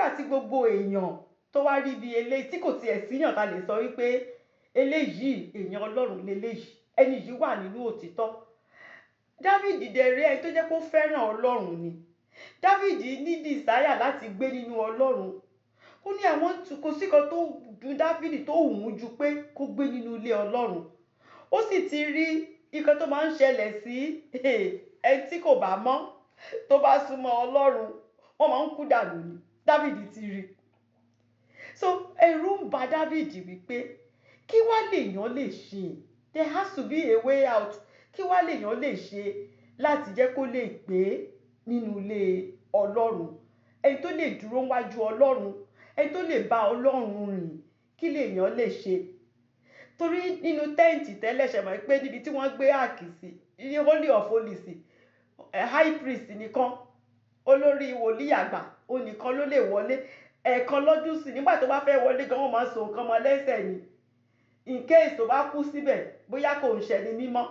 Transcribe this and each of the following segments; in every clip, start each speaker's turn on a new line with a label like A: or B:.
A: Nígbà tí gbogbo èèyàn tó wá rí ibi eléyìí, tí kò tiẹ̀ síyàn ta lè sọ wípé eléyìí, èèyàn Ọlọ́run leléyìí, ẹni yìí wà nínú òtítọ́. David dẹ̀ rí, ẹni tó jẹ́ kó fẹ́ràn Ọlọ́run ni. David ní desire láti gbé nínú Ọlọ́run. Ó ní àwọn kò sí kan tó dùn David tó wù ú ju pé kó gbé nínú ilé Ọlọ́run. Ó sì ti rí nǹkan tó máa ń ṣẹlẹ̀ sí ẹni tí kò bá mọ́, tó bá súnmọ́ Ọlọ́run, wọ́n máa ń kú dànù ni. David ti rí. So ẹ̀rù ń bà David wípé kí wá lèèyàn lè ṣe? There has to be a way out. Kí wá lèèyàn lè ṣe láti jẹ́ kó lè gbé nínú ilé Ọlọ́run, ẹni tó lè dúró wájú Ọlọ́run, ẹni tó lè bá Ọlọ́run rìn? Kí lèèyàn lè ṣe? Torí nínú tent tẹ́lẹ̀, ṣe mọ̀ pé níbi tí wọ́n gbé ark sí, ní Holy of Holies, high priest nìkan, olórí wòlíì àgbà, òun nìkan ló lè wọlé ẹ̀ẹ̀kan lọ́dún sí. Nígbà tó bá fẹ́ wọlé gan, wọ́n máa ń so nǹkan mọ́ lẹ́sẹ̀ ni, in case tó bá kú síbẹ̀, bóyá kò ń ṣẹni mímọ́,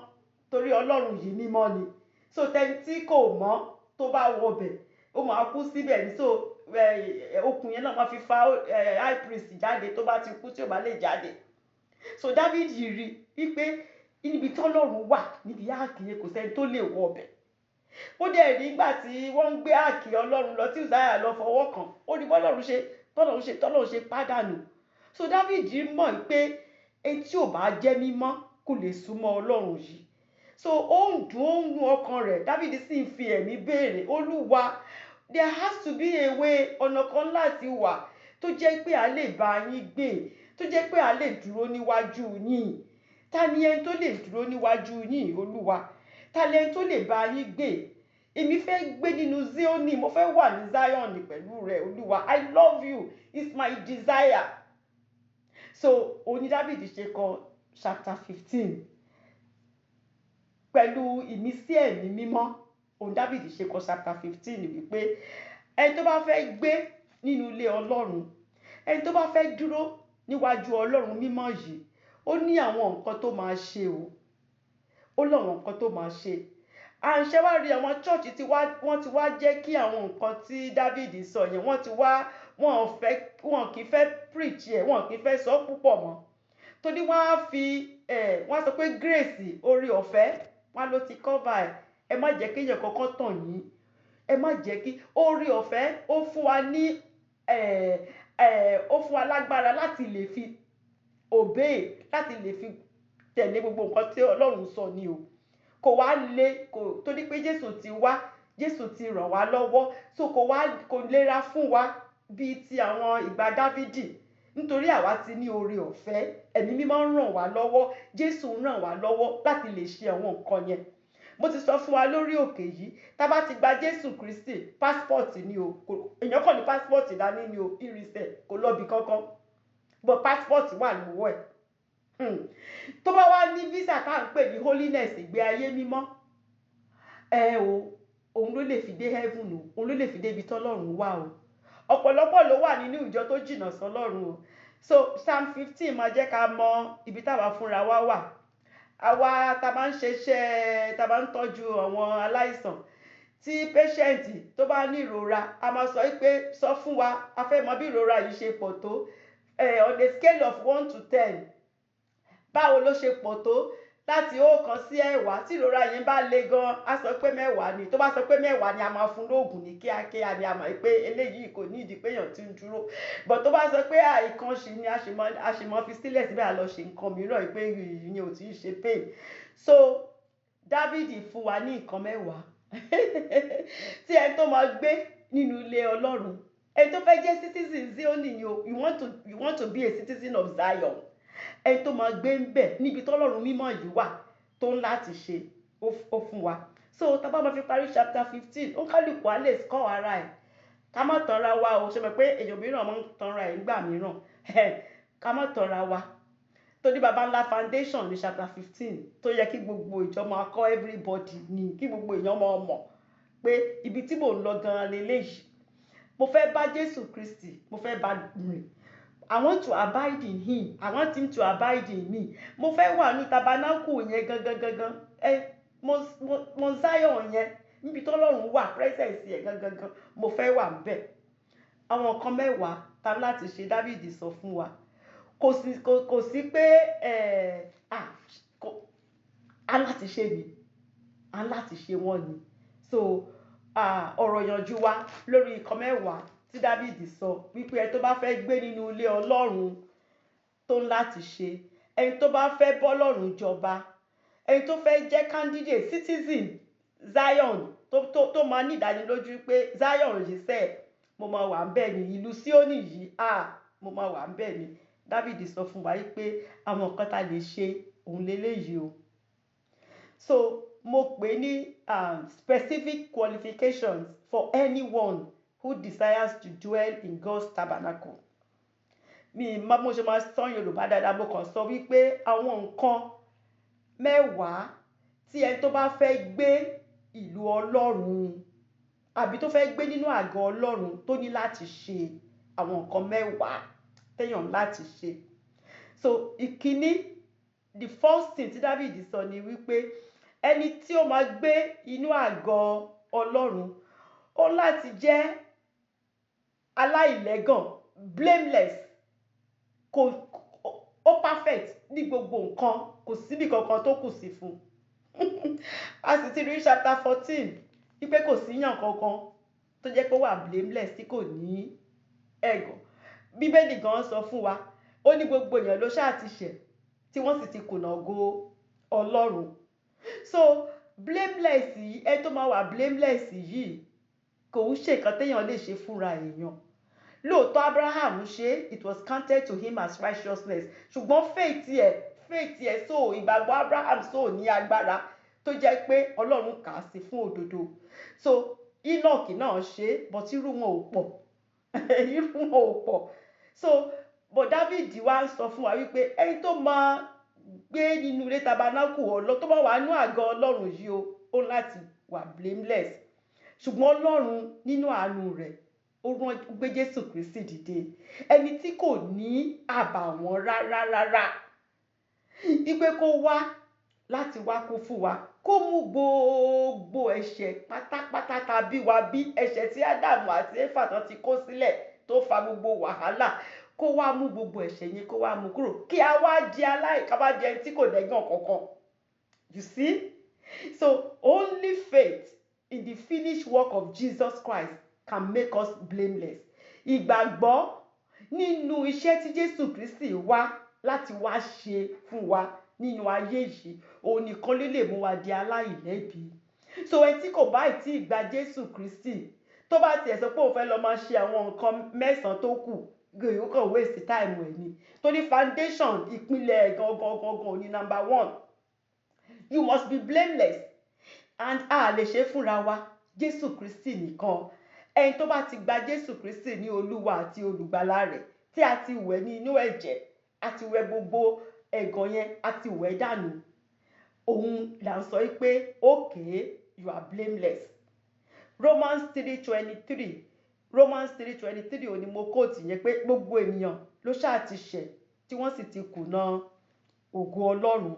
A: torí Ọlọ́run yìí mímọ́ ni. So tẹni tí kò mọ́ tó bá wọbẹ̀, ó máa kú síbẹ̀ ni. So okùn yẹn náà máa fi fa high priest jáde tó bá ti kú, tí ò bá lè jáde. So David rí wípé níbi tọ́lọ́run wà, níbi ark yẹn, kò sẹ́ni tó lè wọ ọbẹ̀. Ó dẹ̀ rí nígbà tí wọ́n ń gbé ark Ọlọ́run lọ, tí Uzziah lọ fọwọ́ kàn, ó ní bọ́lọ́run ṣe tọ́lọ́run ṣe pádànù. So David mọ̀ pé etí tí ò bá jẹ́ mímọ́ kò lè súnmọ́ Ọlọ́run yìí. So ó ń dùn, ó ń nu ọkàn rẹ̀. David sì ń fi ẹ̀mí béèrè, "Olúwa, there has to be a way, ọ̀nà kan láti wà tó jẹ́ pé a lè bá yín gbé, tó jẹ́ pé a lè dúró níwájú yín. Ta ni ẹni tó lè dúró níwájú yín, Olúwa? Ta ni ẹni tó lè bá yín gbé? Èmi fẹ́ gbé nínú Zioni, mo fẹ́ wà ní Zion pẹ̀lú rẹ̀, Olúwa. I love you, it's my desire." So oní David ṣe kọ chapter 15 pẹ̀lú ìmísí Ẹ̀mí Mímọ́. Òun David ṣe kọ chapter 15 wípé ẹni tó bá fẹ́ gbé nínú ilé Ọlọ́run, ẹni tó bá fẹ́ dúró níwájú Ọlọ́run mímọ́ yìí, ó ní àwọn nǹkan tó máa ṣe o, ó láwọn nǹkan tó máa ṣe. À ń ṣe wá rí àwọn church tí wọ́n ti wá jẹ́ kí àwọn nǹkan tí David sọ yẹn, wọ́n ti wá, wọ́n ò fẹ́, wọn kì í fẹ́ preach ẹ̀, wọn kì í fẹ́ sọ púpọ̀ mọ́, torí wọ́n á fi ẹ̀, wọ́n á sọ pé grace, orí ọ̀fẹ́, wọ́n ló ti cover ẹ̀. Ẹ má jẹ́ kéèyàn kankan tàn yín. Ẹ má jẹ́ kí orí ọ̀fẹ́ ó fún wa ní ẹ̀ ẹ̀, ó fún wa lágbára láti lè fi obey, láti lè fi tẹ̀lé gbogbo nǹkan tí Ọlọ́run sọ ni o. Kò wá lé kò, torí pé Jésù ti wá, Jésù ti ràn wá lọ́wọ́. So kò wá, kò lera fún wa bíi ti àwọn ìgbà Dávìdì, nítorí àwa ti ní oore ọ̀fẹ́. Ẹ̀mí Mímọ́ ń ràn wá lọ́wọ́, Jésù ń ràn wá lọ́wọ́ láti lè ṣe àwọn nǹkan yẹn. Mo ti sọ fún wa lórí òkè yìí, tá bá ti gba Jésù Kristi, passport ni o. Èèyàn kàn ní passport dání ni o, ìrìnsẹ̀ kò lọ́bi kankan, but passport wà lọ́wọ́ ẹ̀. Tó bá wá ní visa tá à ń pè ní holiness, ìgbé ayé mímọ́ ẹ o, òun ló lè fi dé heaven o, òun ló lè fi dé ibi tọ́lọ́run wà o. Ọ̀pọ̀lọpọ̀ ló wà nínú ìjọ tó jìnnà sọ́lọ́run o. So Psalm 15 máa jẹ́ ká mọ ibi táwa fúnra wa wà. Àwa tá máa ń ṣiṣẹ́, tá máa ń tọ́jú àwọn aláìsàn, tí patient tó bá ní ìrora, a máa sọ pé, "Sọ fún wa, a fẹ́ mọ bí ìrora yìí ṣe pọ̀ tó on a scale of 1 to 10, báwo ló ṣe pọ̀ tó láti 1 sí 10?" Tí ìrora yẹn bá le gan, á sọ pé 10 ni. Tó bá sọ pé 10 ni, a máa fún lóògùn ní kíákíá ni. A mọ̀ pé eléyìí kò ní ìdí pé èèyàn ti ń dúró. But tó bá sọ pé àìkan ṣì ni, a sì mọ fi sílẹ̀ síbẹ̀, a lọ ṣe nǹkan mìíràn pé ìyẹn ò tí ì ṣe pain. So David fún wa ní nǹkan 10 tí ẹni tó máa gbé nínú ilé Ọlọ́run, ẹni tó fẹ́ jẹ́ citizen Zion ni o. You want to be a citizen of Zion, ẹni tó máa gbé ń bẹ̀ níbi tọ́lọ́run mímọ́ yìí wà, tó ń láti ṣe, ó fún wa. So tá bá máa fi parí chapter 15, ó kálukú á lè score ara ẹ̀. Ká má tanra wa o. Ṣe mọ̀ pé èèyàn mìíràn máa ń tanra ẹ̀ nígbà mìíràn? Ká má tanra wa, torí baba ńlá foundation ní chapter 15 tó yẹ kí gbogbo ìjọ máa kọ́ everybody ní, kí gbogbo èèyàn máa mọ̀ pé ibi tí mò ń lọ gan-an leléyìí. Mo fẹ́ bá Jésù Kristi, mo fẹ́ bá rìn. I want to abide in him, I want him to abide in me. Mo fẹ́ wà ní tabernacle yẹn gangan gangan, ẹ mo Zion yẹn, níbi tọ́lọ́run wà, presence yẹn gangan gan, mo fẹ́ wà níbẹ̀. Àwọn nǹkan 10 tá láti ṣe, Dávìdì sọ fún wa. Kò sí pé ẹ̀ á láti ṣe ni, á láti ṣe wọ́n ni. So ọ̀rọ̀ ìyànjú wa lórí nǹkan 10 tí Dávìdì sọ wípé ẹni tó bá fẹ́ gbé nínú ilé Ọlọ́run tó ń láti ṣe, ẹni tó bá fẹ́ bọ́lọ́run jọba, ẹni tó fẹ́ jẹ́ candidate citizen Zion, tó máa ní ìdánilójú pé Zion yìí sẹ́, mo máa wà ń bẹ̀ ní ìlú Síónì yìí, mo máa wà ń bẹ̀ ní. Dávìdì sọ fún wa pé àwọn nǹkan tá lè ṣe òun leléyìí o. So mo pè ní specific qualifications for anyone who desires to dwell in God's tabernacle. Mi má mo ṣe máa sọ Yorùbá dáadáa, mo kàn sọ wípé àwọn nǹkan 10 tí ẹni tó bá fẹ́ gbé ìlú Ọlọ́run àbí tó fẹ́ gbé nínú àgọ́ Ọlọ́run tó ní láti ṣe, àwọn nǹkan 10 téèyàn láti ṣe. So ìkíní, the first thing tí David sọ ni wípé ẹni tí ó máa gbé inú àgọ́ Ọlọ́run, ó láti jẹ́ aláìlẹ́gàn, blameless, kò ó perfect ní gbogbo nǹkan, kò síbi kankan tó kù sí fún. A sì ti rí chapter 14 wípé kò síyàn kankan tó jẹ́ pé ó wà blameless, tí kò ní ẹ̀gàn. Bíbélì gan sọ fún wa, ó ní gbogbo èèyàn ló ṣáà ti ṣẹ̀, tí wọ́n sì ti kùnà ògo Ọlọ́run. So blameless yìí, ẹ tó máa wà blameless yìí, kò ń ṣe nǹkan téèyàn lè ṣe fúnra èèyàn. Lóòótọ́ Abraham ṣe, it was counted to him as righteousness, ṣùgbọ́n faith ẹ̀ so, ìgbàgbọ́ Abraham so ní agbára tó jẹ́ pé Ọlọ́run kà á sí fún òdodo. So Enoch náà ṣe, but irú wọn ò pọ̀, irú wọn ò pọ̀. So but David wá ń sọ fún wa wípé ẹni tó máa gbé nínú ilé tabernacle ọlọ́ tó bá wà nínú àgọ́ Ọlọ́run yìí o, ó láti wà blameless. Ṣùgbọ́n Ọlọ́run nínú àánú rẹ̀, ó rán gbé Jésù Kristi dìde, ẹni tí kò ní àbàwọ́n rárá rárá, wípé kó wá láti wá kú fún wa, kó mú gbogbo ẹ̀ṣẹ̀ pátápátá tàbí wa bí ẹ̀ṣẹ̀ tí Ádámù àti Éfà tán ti kó sílẹ̀ tó fa gbogbo wàhálà, kó wá mú gbogbo ẹ̀ṣẹ̀ yẹn, kó wá mú kúrò, kí a wá di aláì ká wá di ẹni tí kò lẹ́gàn kankan. You see, so only faith in the finished work of Jesus Christ can make us blameless. Ìgbàgbọ́ nínú iṣẹ́ tí Jésù Kristi wá láti wá ṣe fún wa nínú ayé yìí, òun nìkan ló lè mú wa di aláìlẹ́bi. So ẹni tí kò bá tí ì gba Jésù Kristi, tó bá tiẹ̀ sọ pé òun fẹ́ lọ máa ṣe àwọn nǹkan 9 tó kù, yóò kàn waste time ẹ̀ ni, torí foundation, ìpìlẹ̀ gangan gangan ní number one, you must be blameless, and a lè ṣe fúnra wa. Jésù Kristi nìkan, ẹni tó bá ti gba Jésù Kristi ní Olúwa àti Olùgbàlà rẹ̀, tí a ti wẹ̀ ní inú ẹ̀jẹ̀, a ti wẹ̀ gbogbo ẹ̀gàn yẹn, a ti wẹ̀ dànù, òun là ń sọ pé okay, you are blameless. Romans 3:23, Romans 3:23 ò ní mo quote yẹn, pé gbogbo ènìyàn ló ṣáà ti ṣẹ̀, tí wọ́n sì ti kùnà ògo Ọlọ́run.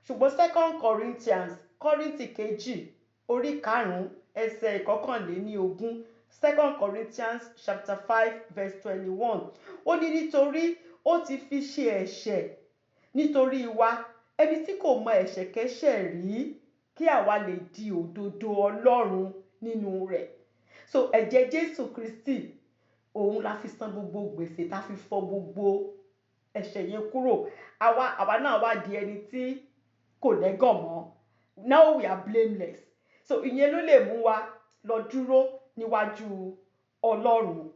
A: Ṣùgbọ́n Second Corinthians, Kọ́ríńtì kejì, orí 5, ẹsẹ̀ 21, Second Corinthians chapter 5 verse 21, ó ní nítorí ó ti fi ṣe ẹ̀ṣẹ̀ nítorí wa, ẹni tí kò mọ ẹ̀ṣẹ̀ kẹ́ṣẹ̀ rí, kí àwa lè di òdodo Ọlọ́run nínú rẹ̀. So ẹ̀jẹ̀ Jésù Kristi, òun la fi san gbogbo gbèsè, tá fi fọ gbogbo ẹ̀ṣẹ̀ yẹn kúrò. Àwa náà wá di ẹni tí kò lẹ́gàn mọ́. Now we are blameless. So ìyẹn ló lè mú wa lọ dúró níwájú Ọlọ́run.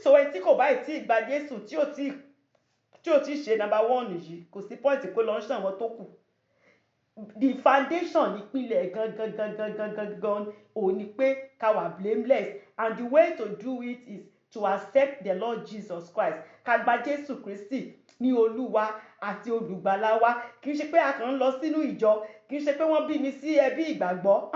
A: So ẹni tí kò báyìí tí ì gba Jésù, tí ò tí ṣe number one yìí, kò sí point pé lọ ń ṣàn wọn tó kù. The foundation, ìpìlẹ̀ gangan gangan gangan gan, òun ni pé ká wà blameless, and the way to do it is to accept the Lord Jesus Christ, ká gba Jésù Kristi ní Olúwa àti Olùgbàlà wa. Kì í ṣe pé a kàn ń lọ sínú ìjọ, kì í ṣe pé wọ́n bí mi sí ẹbí ìgbàgbọ́.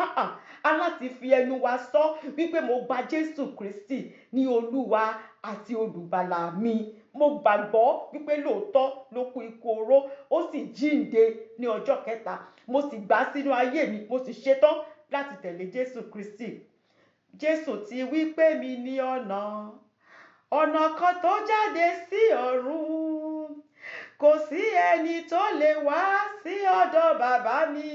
A: A láti fi ẹnu wa sọ wípé mo gba Jésù Kristi ní Olúwa àti Olùgbàlà mi, mo gbàgbọ́ wípé lóòótọ́ ló kú ikú oró, ó sì jíǹde ní ọjọ́ kẹta, mo sì gbà sínú ayé mi, mo sì ṣetán láti tẹ̀lé Jésù Kristi. Jésù ti wí pé mi ní ọ̀nà. Ọ̀nà kan tó jáde sí ọ̀run, kò sí ẹni tó lè wá sí ọ̀dọ̀ bàbá mi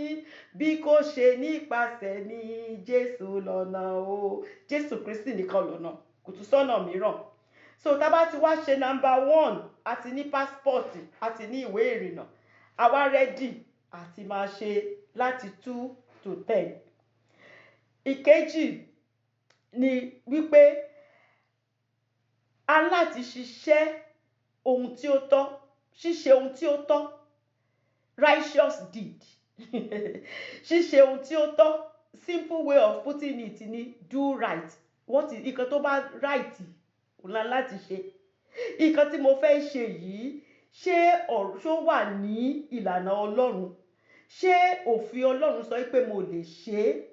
A: bí kò ṣe nípasẹ̀ mi. Jésù lọ́nà o. Jésù Kristi nìkan lọ́nà, kò tún sọ́nà mìíràn. So tá a bá ti wá ṣe number one, a ti ní passport, a ti ní ìwé ìrìnnà, àwa ready àti máa ṣe láti 2 to 10. Ìkejì ni wípé a láti ṣiṣẹ́ ohun tí ó tọ́, ṣíṣe ohun tí ó tọ́, righteous deed. Ṣíṣe ohun tí ó tọ́, simple way of putting it ni do right. What is nǹkan tó bá right òun la láti ṣe. Nǹkan tí mo fẹ́ ṣe yìí, ṣé ọ̀rọ̀ ṣó wà ní ìlànà Ọlọ́run? Ṣé òfin Ọlọ́run sọ pé mo lè ṣe é,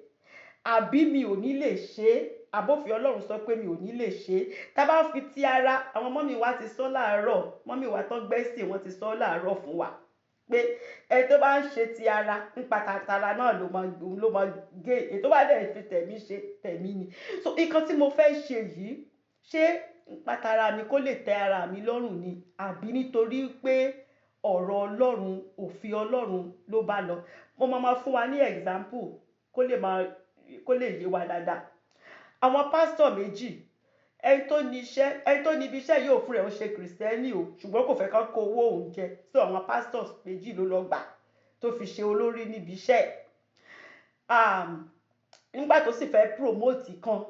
A: àbí mi ò ní lè ṣe é? Àbófin Ọlọ́run sọ pé mi ò ní lè ṣe é? Tá a bá fi ti ara, àwọn mummy wa ti sọ láàárọ̀, mummy wa tó gbẹ́sìn, wọ́n ti sọ láàárọ̀ fún wa pé ẹ tó bá ń ṣe ti ara nípa tara náà ló máa gé, èyí tó bá dẹ̀ fi tẹ̀mí ṣe, tẹ̀mí ni. So nǹkan tí mo fẹ́ ṣe yìí, ṣé nípa tara mi kó lè tẹ ara mi lọ́rùn ni, àbí nítorí pé ọ̀rọ̀ Ọlọ́run, òfin Ọlọ́run ló bá lọ? Mo máa fún wa ní example kó lè yé wa dáadáa. Àwọn pásítọ̀ méjì, ẹni tó ní iṣẹ́, ẹni tó ní ibi iṣẹ́ yóò fún rẹ̀ ń ṣe Kìrìsìtẹ́nì o, ṣùgbọ́n kò fẹ́ kán kó owó òun jẹ. So àwọn pastors méjì ló lọ gbà tó fi ṣe olórí níbi iṣẹ́. Nígbà tó sì fẹ́ promote kan,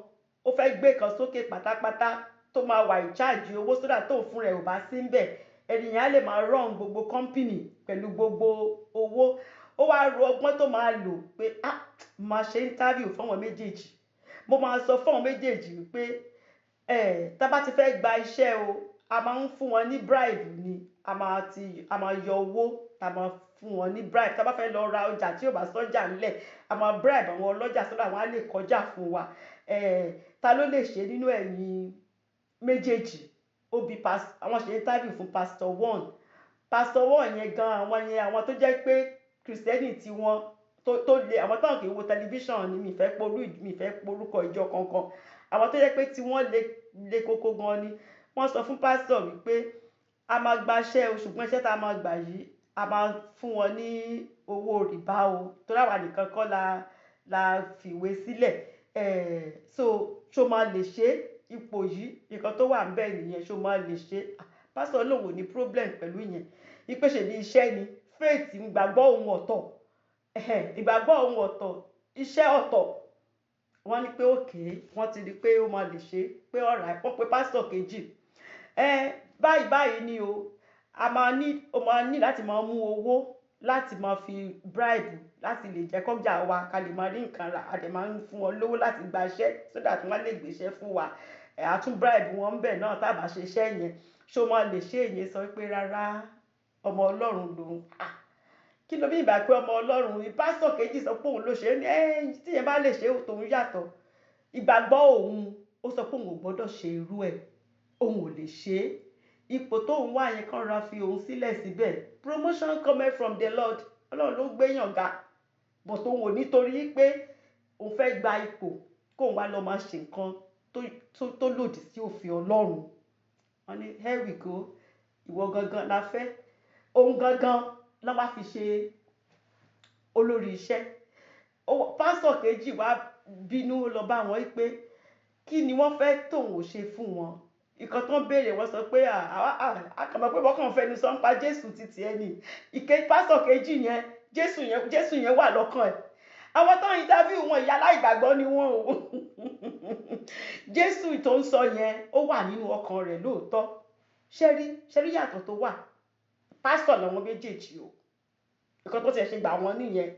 A: ó fẹ́ gbé kan sókè pátápátá tó máa wà in charge owó sódà tó fún rẹ̀ ò bá sí ń bẹ̀, ènìyàn á lè máa run gbogbo company pẹ̀lú gbogbo owó. Ó wá ro ọgbọ́n tó máa lò pé, ah, máa ṣe interview fún àwọn méjèèjì, mo máa sọ fún àwọn méjèèjì wípé ẹ tá bá ti fẹ́ gba iṣẹ́ o, a máa ń fún wọn ní bribe ni, a máa yọ owó, tá a máa fún wọn ní bribe. Tá bá fẹ́ lọ ra ọjà tí ò bá sọ́jà ńlẹ̀, a máa bribe àwọn ọlọ́jà sọ́dọ̀ àwọn á lè kọjá fún wa. Ta ló lè ṣe nínú ẹ̀yin méjèèjì? Ó bí àwọn ṣe interview fún pastor one. Pastor one yẹn gan, àwọn yẹn, àwọn tó jẹ́ pé Kìrìsìtẹ́nì tí wọ́n tó le, àwọn táwọn kì í wo tẹlifíṣàn ni, mi fẹ́ porúkọ ìjọ kankan, àwọn tó jẹ́ pé tí wọ́n le le koko gan ni. Wọ́n sọ fún pásítọ̀ wípé a máa gbaṣẹ́ o, ṣùgbọ́n iṣẹ́ tá a máa gbà yìí, a máa fún wọn ní owó rìbá o, torí àwa nìkan kọ́ la fìwé sílẹ̀. So ṣó máa lè ṣe ipò yìí? Nǹkan tó wà ńbẹ̀ nìyẹn, ṣó máa lè ṣe? Pásítọ̀ lòun ò ní problem pẹ̀lú ìyẹn, wípé ṣèbí iṣẹ́ ni. Faith, ìgbàgbọ́ òun ọ̀tọ̀, ìgbàgbọ́ òun ọ̀tọ̀, iṣẹ́ ọ̀tọ̀. Wọ́n ní pé okay, wọ́n ti rí pé ó máa lè ṣe, pé alright. Wọ́n pe pásítọ̀ kejì. Ẹ báyìí báyìí ni o, a máa ní o máa ní láti máa mú owó láti máa fi bribe láti lè jẹ́ kọ́jà wa ká lè máa rí nǹkan rà. A dẹ̀ máa ń fún wọn lówó láti gba iṣẹ́ so that wọ́n lè gbéṣẹ́ fún wa. Ẹ̀ á tún bribe wọn ńbẹ̀ náà tá a bá ṣe iṣẹ́ yẹn. Ṣé o máa lè ṣe ìyẹn? Sọ pé rárá, ọmọ Ọlọ́run lòun. Ah, kí ló bí ìgbà pé ọmọ Ọlọ́run? Pásítọ̀ kejì sọ pé òun ló ṣe é ní ẹ́ tí yẹn bá lè ṣe é, tòun yàtọ̀. Ìgbàgbọ́ òun ó sọ pé òun ò gbọ́dọ̀ ṣe irú ẹ̀, òun ò lè ṣe é. Ipò tóun wà yẹn, kàn ra fi òun sílẹ̀ síbẹ̀. Promotion coming from the Lord, Ọlọ́run ló gbéyàn ga, but òun ò nítorí pé òun fẹ́ gba ipò kóun wá lọ máa ṣe nǹkan tó lòdì sí òfin Ọlọ́run. Wọ́n ní here we go, ìwọ gangan la fẹ́. Òun gangan ló wá fi ṣe olórí iṣẹ́. Pásítọ̀ kejì wá bínú lọ bá wọn pé kí ni wọ́n fẹ́ tóun ò ṣe fún wọn? Ìkan tó ń béèrè, wọ́n sọ pé àkàmọ́ pé wọ́n kàn fẹnu sọ ń pa Jésù títí ẹ ní ìké. Pásítọ̀ kejì yẹn, Jésù yẹn, Jésù yẹn wà lọ́kàn ẹ̀. Àwọn tó ń interview wọn, ìyá aláìgbàgbọ́ ni wọ́n o. Jésù tó ń sọ yẹn, ó wà nínú ọkàn rẹ̀ lóòótọ́. Ṣẹ́rí ṣẹ́rí yàtọ̀ tó wà? Pásítọ̀ làwọn méjèèjì o. Nǹkan tó tiẹ̀ ṣe gbà wọ́n nìyẹn,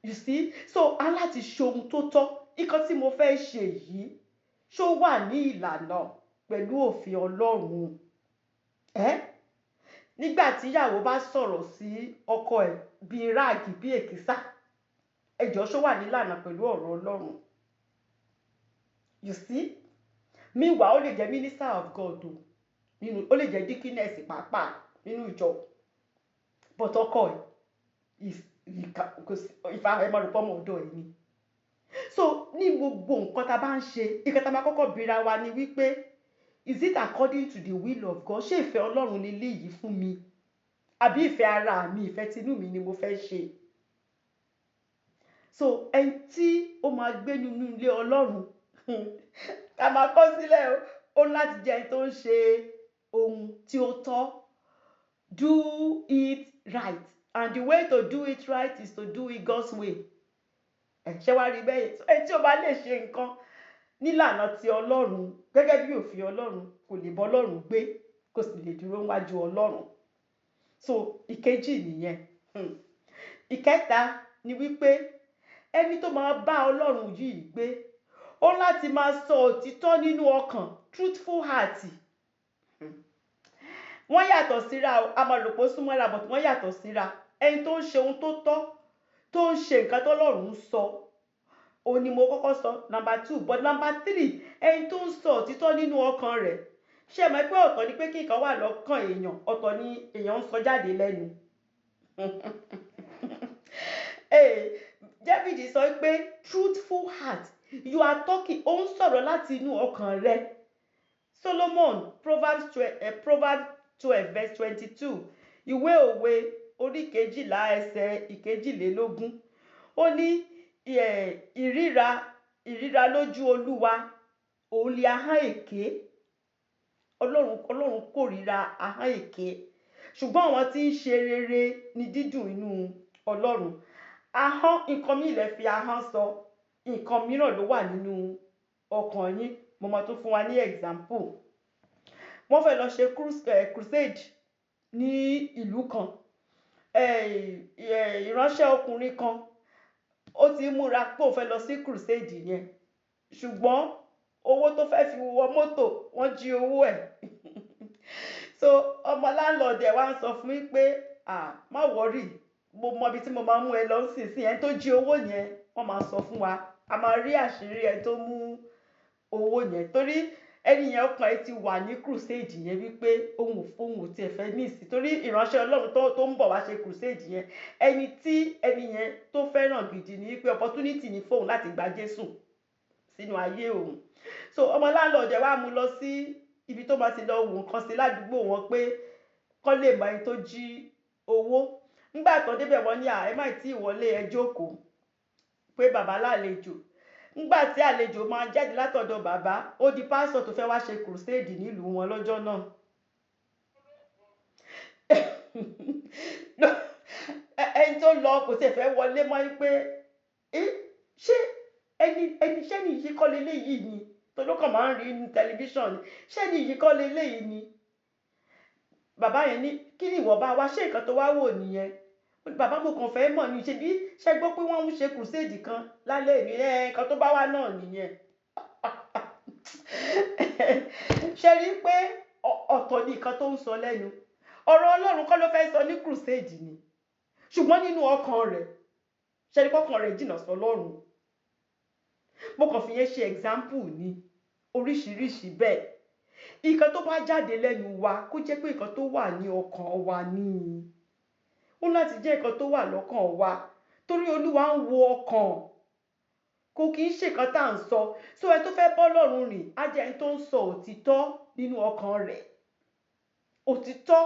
A: you see. So a láti ṣe ohun tó tọ́. Nǹkan tí mo fẹ́ ṣe yìí, ṣó wà ní ìlànà pẹ̀lú òfin Ọlọ́run? Ẹ́ nígbà tí ìyàwó bá sọ̀rọ̀ sí ọkọ ẹ̀ bíi rag, bíi èkísà, ẹjọ́, ṣó wà nílànà pẹ̀lú ọ̀rọ̀ Ọlọ́run? You see, meanwhile, ó lè jẹ́ minister of God o nínú, ó lè jẹ́ deaconess pàápàá nínú ìjọ, but ọkọ ẹ̀ ìfà ẹ̀ máa rò pọ́ ọmọ ọ̀dọ̀ ẹ̀ ni. So ní gbogbo nǹkan tá a bá ń ṣe, nǹkan tá a máa kọ́kọ́ bira wa ni wípé Is it according to the will of God? Ṣé ìfẹ́ Ọlọ́run leléyìí fún mi, àbí ìfẹ́ ara mi, ìfẹ́ tinú mi ni mo fẹ́ ṣe? So ẹni tí ó máa gbé nínú ilé Ọlọ́run ká máa kọ́ sílẹ̀ o, ó láti jẹ́ ẹni tó ń ṣe ohun tí ó tọ́. Do it right, and the way to do it right is to do it God's way. Ẹ ṣé wá rí bẹ́ẹ̀? Ẹni tí ó bá lè ṣe nǹkan nílànà ti Ọlọ́run gẹ́gẹ́ bí òfin Ọlọ́run, kò lè bọ́ Ọlọ́run gbé, kò sì lè dúró níwájú Ọlọ́run. So ìkejì nìyẹn. Ìkẹta ni wípé ẹni tó máa bá Ọlọ́run yìí gbé, ó láti máa sọ òtítọ́ nínú ọkàn, truthful heart. Wọ́n yàtọ̀ síra o. A máa rò pé ó súnmọ́ra, but wọ́n yàtọ̀ síra. Ẹni tó ń ṣe ohun tó tọ́, tó ń ṣe nǹkan tọ́lọ́run ń sọ, òun ni mo kọ́kọ́ sọ number two. But number three, ẹni tó ń sọ òtítọ́ nínú ọkàn rẹ̀. Ṣé ẹ mọ̀ pé ọ̀tọ̀ ni pé kí nǹkan wà lọ́kàn èèyàn, ọ̀tọ̀ ni èèyàn ń sọ jáde lẹ́nu? Ee, David sọ pé truthful heart, you are talking, ó ń sọ̀rọ̀ láti inú ọkàn rẹ̀. Solomon, Proverbs 12 verse 22, Ìwé Òwe orí 12 ẹsẹ̀ 22, ó ní ìríra lójú Olúwa òun lè ahọ́n èké. Ọlọ́run kórìíra ahọ́n èké, ṣùgbọ́n àwọn tí ń ṣe rere ní dídùn inú Ọlọ́run. Ahọ́n, nǹkan míì lẹ fi ahọ́n sọ, nǹkan mìíràn ló wà nínú ọkàn yín. Mo máa tún fún wa ní example. Wọ́n fẹ́ lọ ṣe crusade ní ìlú kan. Ìránṣẹ́ ọkùnrin kan, ó ti múra pé òun fẹ́ lọ sí crusade yẹn, ṣùgbọ́n owó tó fẹ́ fi wọ mọ́tò, wọ́n jí owó ẹ̀. So ọmọ landlord ẹ̀ wá ń sọ fún mi pé, "Ah, má worry, mo mọ ibi tí mo máa mú ẹ lọ nísinsìnyí. Ẹni tó jí owó yẹn, wọ́n máa sọ fún wa, a máa rí àṣírí ẹni tó mú owó yẹn." Torí ẹni yẹn, ọkàn ẹ ti wà ní crusade yẹn, wípé òun ò tiẹ̀ fẹ́ ní ìsìn, torí ìránṣẹ́ Ọlọ́run tó ń bọ̀ wá ṣe crusade yẹn, ẹni tí ẹni yẹn tó fẹ́ràn gidi ni, wípé opportunity ni fóun láti gba Jésù sínú ayé òun. So ọmọ landlord ẹ̀ wá mú lọ sí ibi tó máa ti lọ wò nǹkan sí ládùúgbò wọn, pé kọ́ lè mọ ẹni tó jí owó. Nígbà tó débẹ̀, wọ́n ní, "À, ẹ má tí ì wọlé, ẹ jókòó," pé bàbá lálejò. Nígbà tí àlejò máa jáde látọ̀dọ̀ bàbá, ó di pásítọ̀ tó fẹ́ wá ṣe crusade nílùú wọn lọ́jọ́ náà. Ẹni tó lọ kò tiẹ̀ fẹ́ wọlé mọ́, pé ṣé ẹni ṣẹ́ni yìí kọ́ leléyìí ni tó ló kàn máa ń rí ní tẹlifíṣàn ni? Ṣẹ́ni yìí kọ́ leléyìí ni? Bàbá yẹn ní, "Kí ni ìwọ bá wá ṣé? Nǹkan tó wá wò nìyẹn." "Bàbá, mo kàn fẹ́ mọ̀ ní ṣe bí ṣe gbọ́ pé wọ́n ń ṣe crusade kan lálẹ́ ìní ẹ̀." Nǹkan tó bá wá náà nìyẹn. Ṣe rí i pé ọ̀tọ̀ ni nǹkan tó ń sọ lẹ́nu? Ọ̀rọ̀ Ọlọ́run kọ́ ló fẹ́ sọ ní crusade ni, ṣùgbọ́n nínú ọkàn rẹ̀, ṣe rí kọ́kàn rẹ̀ jìnnà sọ́lọ́run? Mo kàn fi yẹn ṣe example ni, oríṣiríṣi bẹ́ẹ̀. Nǹkan tó bá jáde lẹ́nu wa, kó jẹ́ pé nǹkan tó wà ní ọkàn wa ní, ó láti jẹ́ nǹkan tó wà lọ́kàn wa, torí Olúwa ń wo ọkàn, kò kì í ṣe nǹkan tá à ń sọ. So ẹni tó fẹ́ bọ́ Ọlọ́run rìn á jẹ́ ẹni tó ń sọ òtítọ́ nínú ọkàn rẹ̀. Òtítọ́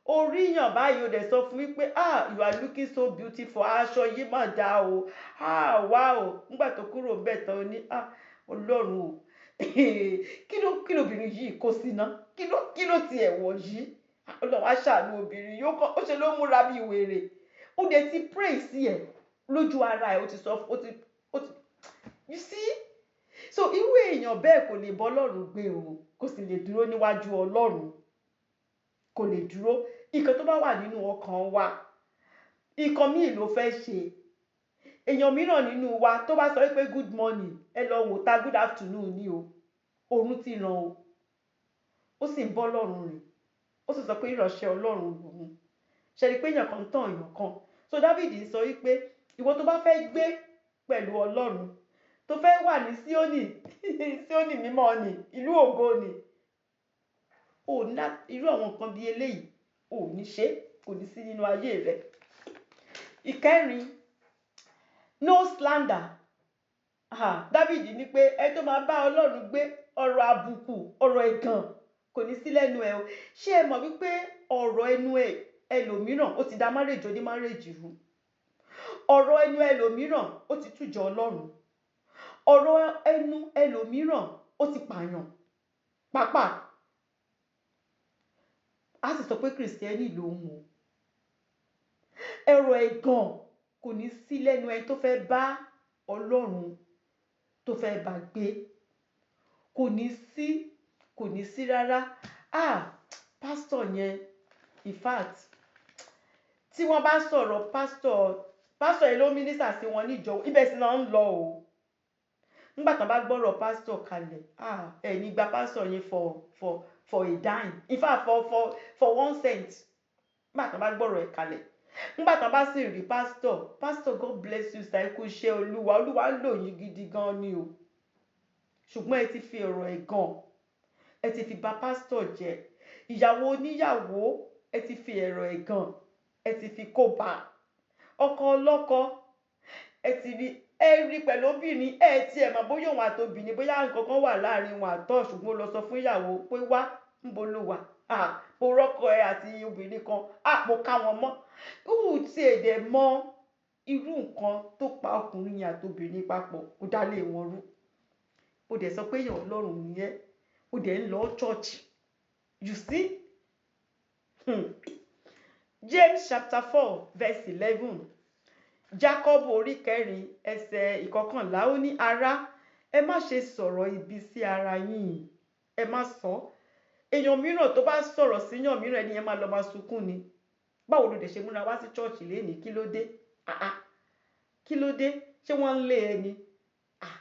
A: oríyàn báyìí, ó dẹ̀ sọ fún mi pé, "Ah, you are looking so beautiful, aṣọ yìí mà dáa o, ah, wow." Nígbà tó kúrò bẹ́ẹ̀ tán, ó ní, "Ah, Ọlọ́run o, kí lóbìnrin yìí kó síná? Kí ló tiẹ̀ wọ̀ yìí? Ọlọ́run á ṣàánú obìnrin yóò kọ́ ó ṣe ló múra bí wèrè." Ó dẹ̀ ti praise ẹ̀ lójú ara ẹ̀, ó ti sọ, ó ti, you see? So irú èèyàn bẹ́ẹ̀ kò lè bọ́ Ọlọ́run gbé o, kò sì lè dúró níwájú Ọlọ́run, kò lè dúró. Nǹkan tó bá wà nínú ọkàn wa, nǹkan míì ló fẹ́ ṣe. Èèyàn mìíràn nínú wa, tó bá sọ pé good morning, ẹ lọ wò ta good afternoon ni o, oorun ti ràn o. Ó sì ń bọ́ Ọlọ́run rìn, ó sì sọ pé ìránṣẹ́ Ọlọ́run lòun. Ṣe rí i pé èèyàn kan ń tàn èèyàn kan? So David sọ wípé ìwọ tó bá fẹ́ gbé pẹ̀lú Ọlọ́run, tó fẹ́ wà ní Síónì, Síónì mímọ́ ni, ìlú ògo ni, ò ní irú àwọn nǹkan bíi eléyìí, ò ní ṣe, kò ní sí nínú ayé rẹ. Ìkẹrin, no slander. Ah, David ní pé ẹni tó máa bá Ọlọ́run gbé Ọ̀rọ̀ àbùkù, ọ̀rọ̀ ẹ̀gàn kò ní sí lẹ́nu ẹ o. Ṣé ẹ mọ̀ wípé ọ̀rọ̀ ẹnu ẹ ẹlòmíràn, ó ti da marriage oní marriage rú? Ọ̀rọ̀ ẹnu ẹlòmíràn, ó ti tújọ Ọlọ́run. Ọ̀rọ̀ ẹnu ẹlòmíràn, ó ti pààyàn pàápàá. A sì sọ pé Christian lòun o. Ẹ̀rọ ẹ̀gàn kò ní sí lẹ́nu ẹni tó fẹ́ bá Ọlọ́run, tó fẹ́ bá gbé. Kò ní sí, kò ní sí rárá. Ah, pásítọ̀ yẹn, in fact, tí wọ́n bá sọ̀rọ̀ pásítọ̀, pásítọ̀ yẹn ló minister sí wọn níjọ, ibẹ̀ sì náà ń lọ o. Nígbà tán bá gbọ́rọ̀ pásítọ̀ kalẹ̀, ah, ẹ̀ ní gba pásítọ̀ yẹn for a dime, in fact, for 1 cent. Nígbà tán bá gbọ́rọ̀ ẹ̀ kalẹ̀, nígbà tán bá sì rí pásítọ̀, "Pásítọ̀, God bless you, sir, ẹ kú iṣẹ́ Olúwa, Olúwa ń lò yín gidi gan ni o." Ṣùgbọ́n ẹ ti fi ọ̀rọ̀ ẹ̀gàn, ẹ ti fi bà pásítọ̀ jẹ́. Ìyàwó oníyàwó, ẹ ti fi ẹ̀rọ ẹ̀gàn, ẹ ti fi kó bá ọkọ ọlọ́kọ. Ẹ ti rí, ẹ rí pẹ̀lú obìnrin, ẹ ti ẹ̀ mọ̀ bóyá òun àtobìnrin, bóyá nǹkan kan wà láàrin wọn àtọ̀, ṣùgbọ́n ó lọ sọ fún ìyàwó pé, "Wá, ńbo ló wà? Ah, mo rọ́kọ ẹ àti obìnrin kan. Ah, mo ká wọn mọ́." Ó ti èdè mọ irú nǹkan tó pa ọkùnrin yẹn àtobìnrin papọ̀, ó dálé wọn rú. Ó dẹ̀ sọ pé èèyàn Ọlọ́run nìyẹn, ó dẹ̀ ń lọ church. You see? James chapter 4 verse 11, Jacob orí 4 ẹsẹ̀ 11, ó ní, "Ará, ẹ má ṣe sọ̀rọ̀ ibi sí ara yín." Ẹ má sọ. Èèyàn mìíràn tó bá sọ̀rọ̀ síyàn mìíràn, ẹni yẹn máa lọ máa sunkún ni. Báwo ló dẹ̀ ṣe múra wá sí church lénìí? Kí ló dé? Ah ah, kí ló dé? Ṣé wọ́n ń lé ẹni? Ah,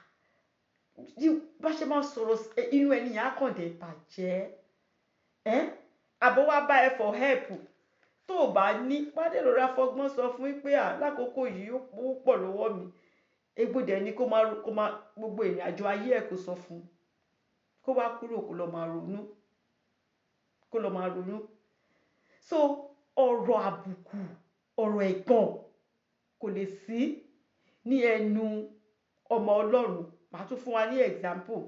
A: bá ṣe máa sọ̀rọ̀, inú ẹni yẹn á kàn dé bàjẹ́. Ẹ́ àbọ̀ wá bá ẹ for help, tó o bá ní pàdé, rọra fọgbọ́n sọ fún yín pé à lákòókò yìí, ó pọ̀ lọ́wọ́ mi. Egbòdè ni kó máa gbogbo ìrìn àjò ayé ẹ̀, kó sọ fún kó wá kúrò, kó lọ máa ronú, kó lọ máa ronú. So ọ̀rọ̀ àbùkù, ọ̀rọ̀ ẹ̀gàn kò lè sí ní ẹnu ọmọ Ọlọ́run. Màá tún fún wa ní example.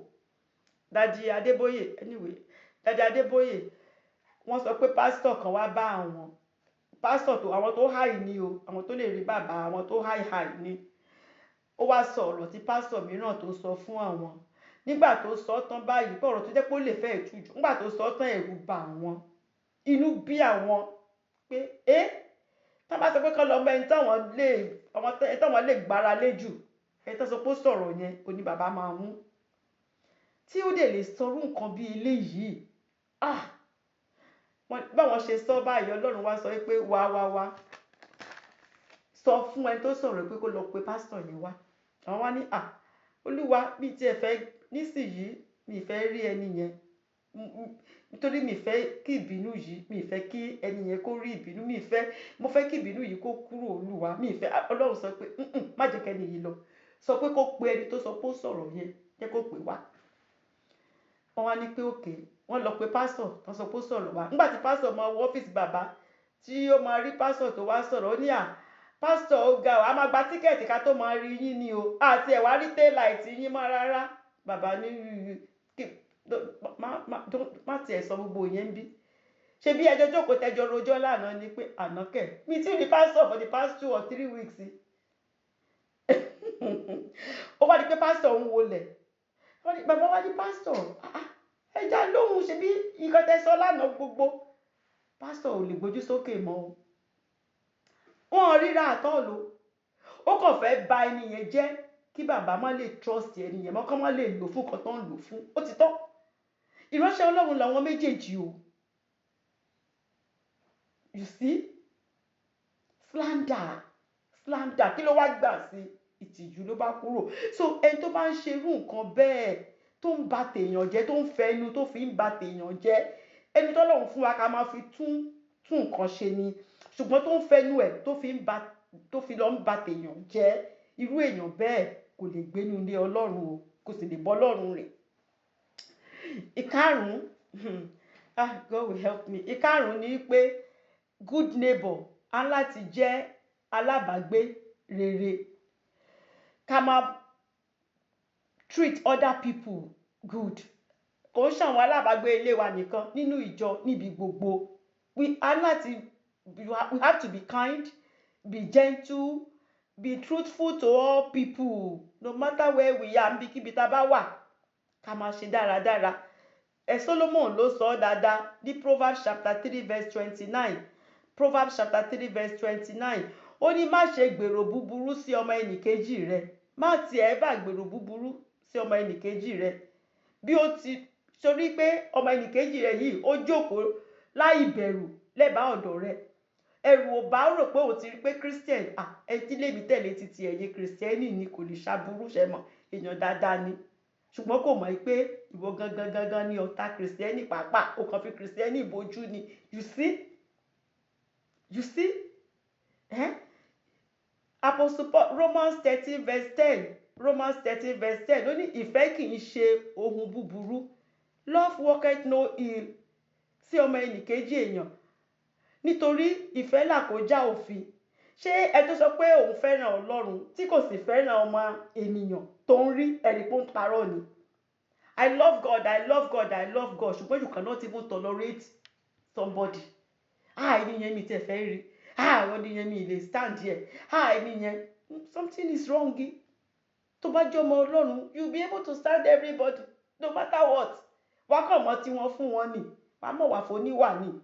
A: Daddy Adébóyè, anyway, Daddy Adébóyè, wọ́n sọ pé pásítọ̀ kan wá bá àwọn. Pásítọ̀ tó àwọn tó high ni o, àwọn tó lè rí bàbá, àwọn tó high high ni. Ó wá sọ ọ̀rọ̀ tí pásítọ̀ mìíràn tó sọ fún àwọn. Nígbà tó sọ tán báyìí, pé ọ̀rọ̀ tó jẹ́ pé ó lè fẹ́ ìtújù, nígbà tó sọ tán, ẹ̀rù bà àwọn, inú bí àwọn pé ẹ́ tá bá sọ pé kán lọ mọ ẹni táwọn lè, ọmọ táwọn lè gbára lé jù, ẹni tó sọ pé ó sọ̀rọ̀ yẹn, oní bàbá máa mú tí ó dẹ̀ lè sọrú nǹkan bí eléyìí. Ah, báwọn ṣe sọ báyìí, Ọlọ́run wá sọ pé, "Wá, wá, wá, sọ fún ẹni tó sọ̀rọ̀ pé kó lọ pe pásítọ̀ yẹn wá." Àwọn wá ní, "À, Olúwa, bí tí ẹ fẹ́ nísìnyìí, mi fẹ́ rí ẹni yẹn, nítorí mi fẹ́ kí ìbínú yìí, mi fẹ́ kí ẹni yẹn kó rí ìbínú mi fẹ́, mo fẹ́ kí ìbínú yìí kó kúrò, Olúwa, mi fẹ́." Ọlọ́run sọ pé, "Má jẹ́ kẹ́ni yìí lọ. Sọ pé kó pe ẹni tó sọ pé ó sọ̀rọ̀ yẹn, jẹ́ kó pè wá." Wọ́n wá ní pé okay. Wọ́n lọ pe pásítọ̀ tó sọ pé ó sọ̀rọ̀ wá. Nígbà tí pásítọ̀ máa wọ ọ́fíìsì bàbá, tí ó máa rí pásítọ̀ tó wá sọ̀rọ̀, ó ní, "À, pásítọ̀, ó ga ọ, a máa gba ticket ká tó máa rí yín ni o, àti ẹ̀ wá rí tail-light yín mọ́ rárá." Bàbá ní, "Má tiẹ̀ sọ gbogbo yẹn ń bí. Ṣe bí ẹjọ́ jókòó tẹjọ́ rojọ́ lánàá ni pé àná kẹ̀ mi tí rí pásítọ̀ for the past 2 or 3 weeks." Ó wá di pé pásítọ̀ ń wọlẹ̀. Bàbá wá ní, "Pásítọ̀, ẹja lóhùn, ṣe bí nǹkan tẹ sọ lánàá gbogbo." Pásítọ̀ ò lè gbójú sókè mọ́ o. Wọn ríra àtọ́ lo. Ó kàn fẹ́ ba ẹni yẹn jẹ́, kí bàbá má lè trust ẹni yẹn mọ́, kọ́ má lè lò fún nǹkan tó ń lò fún. Ó ti tọ́. Ìránṣẹ́ Ọlọ́run làwọn méjèèjì o. You see? Slander, slander. Kí ló wá gbà sí? Ìtìjú ló bá kúrò. So ẹni tó bá ń ṣerú nǹkan bẹ́ẹ̀, tó ń ba tèèyàn jẹ́, tó ń fẹ́ inú tó fi ń ba tèèyàn jẹ́, ẹni tọ́lọ́run fún wa ká máa fi tún tún nǹkan ṣe ni, ṣùgbọ́n tó ń fẹnu ẹ̀ tó fi ń ba, tó fi lọ ń ba tèèyàn jẹ́, irú èèyàn bẹ́ẹ̀ kò lè gbénú ilé Ọlọ́run o, kò sì lè bọ́ Ọlọ́run rìn. Ìkarùn-ún, ah, God will help me. Ìkarùn-ún ni pé good neighbor, á láti jẹ́ alábàágbé rere. Ká máa treat other people good. Kò ń ṣàwọn alábàágbé ilé wa nìkan, nínú ìjọ, níbi gbogbo. We are láti we have to be kind, be gentle, be truthful to all people, no matter where we are. Níbikíbi tá a bá wà, ká máa ṣe dáradára. Ẹ Solomon ló sọ ọ́ dáadáa ní Proverbs chapter 3 verse 29. Proverbs chapter 3 verse 29, ó ní, "Má ṣe gbèrò búburú sí ọmọ ẹnìkejì rẹ. Má tiẹ̀ bá gbèrò búburú sí ọmọ ẹnìkejì rẹ." Bí ó ti torí pé ọmọ ẹnìkejì rẹ yìí, ó jókòó láì bẹ̀rù lẹ́bàá ọ̀dọ̀ rẹ, ẹ̀rù ò bá rò pé òun ti rí pé Christian, ah, ẹ tí lèmi tẹ̀lé títí ẹ̀yìn Christian ni, kò lè ṣàbúrú ṣe mọ̀, èèyàn dáadáa ni. Ṣùgbọ́n kò mọ̀ pé ìwọ gangan gangan ni ọ̀tá Christian pàápàá, ó kàn fi Christian bojú ni. You see, you see, eh? Apostle Paul, Romans 13 verse 10, Romans 13 verse 10, ó ní ìfẹ́ kì í ṣe ohun búburú. Love worketh no ill sí ọmọ ẹnìkejì èèyàn, nítorí ìfẹ́ là kọjá òfin. Ṣé ẹ tó sọ pé òun fẹ́ràn Ọlọ́run tí kò sì fẹ́ràn ọmọ ènìyàn tó ń rí, ẹ̀rí pé ó ń parọ́ ni? I love God, I love God, I love God, ṣùgbọ́n you cannot even tolerate somebody. Ah, ẹni yẹn, mi tẹ̀ fẹ́ rí. Ah, ẹni yẹn, mi lè stand here. Ah, ẹni yẹn, something is wrong. Tó bá jẹ́ ọmọ Ọlọ́run, you be able to stand everybody, no matter what. Wàá kàn mọ́ tí wọ́n fún wọn ni, wàá mọ̀ wà fún oníwà ni.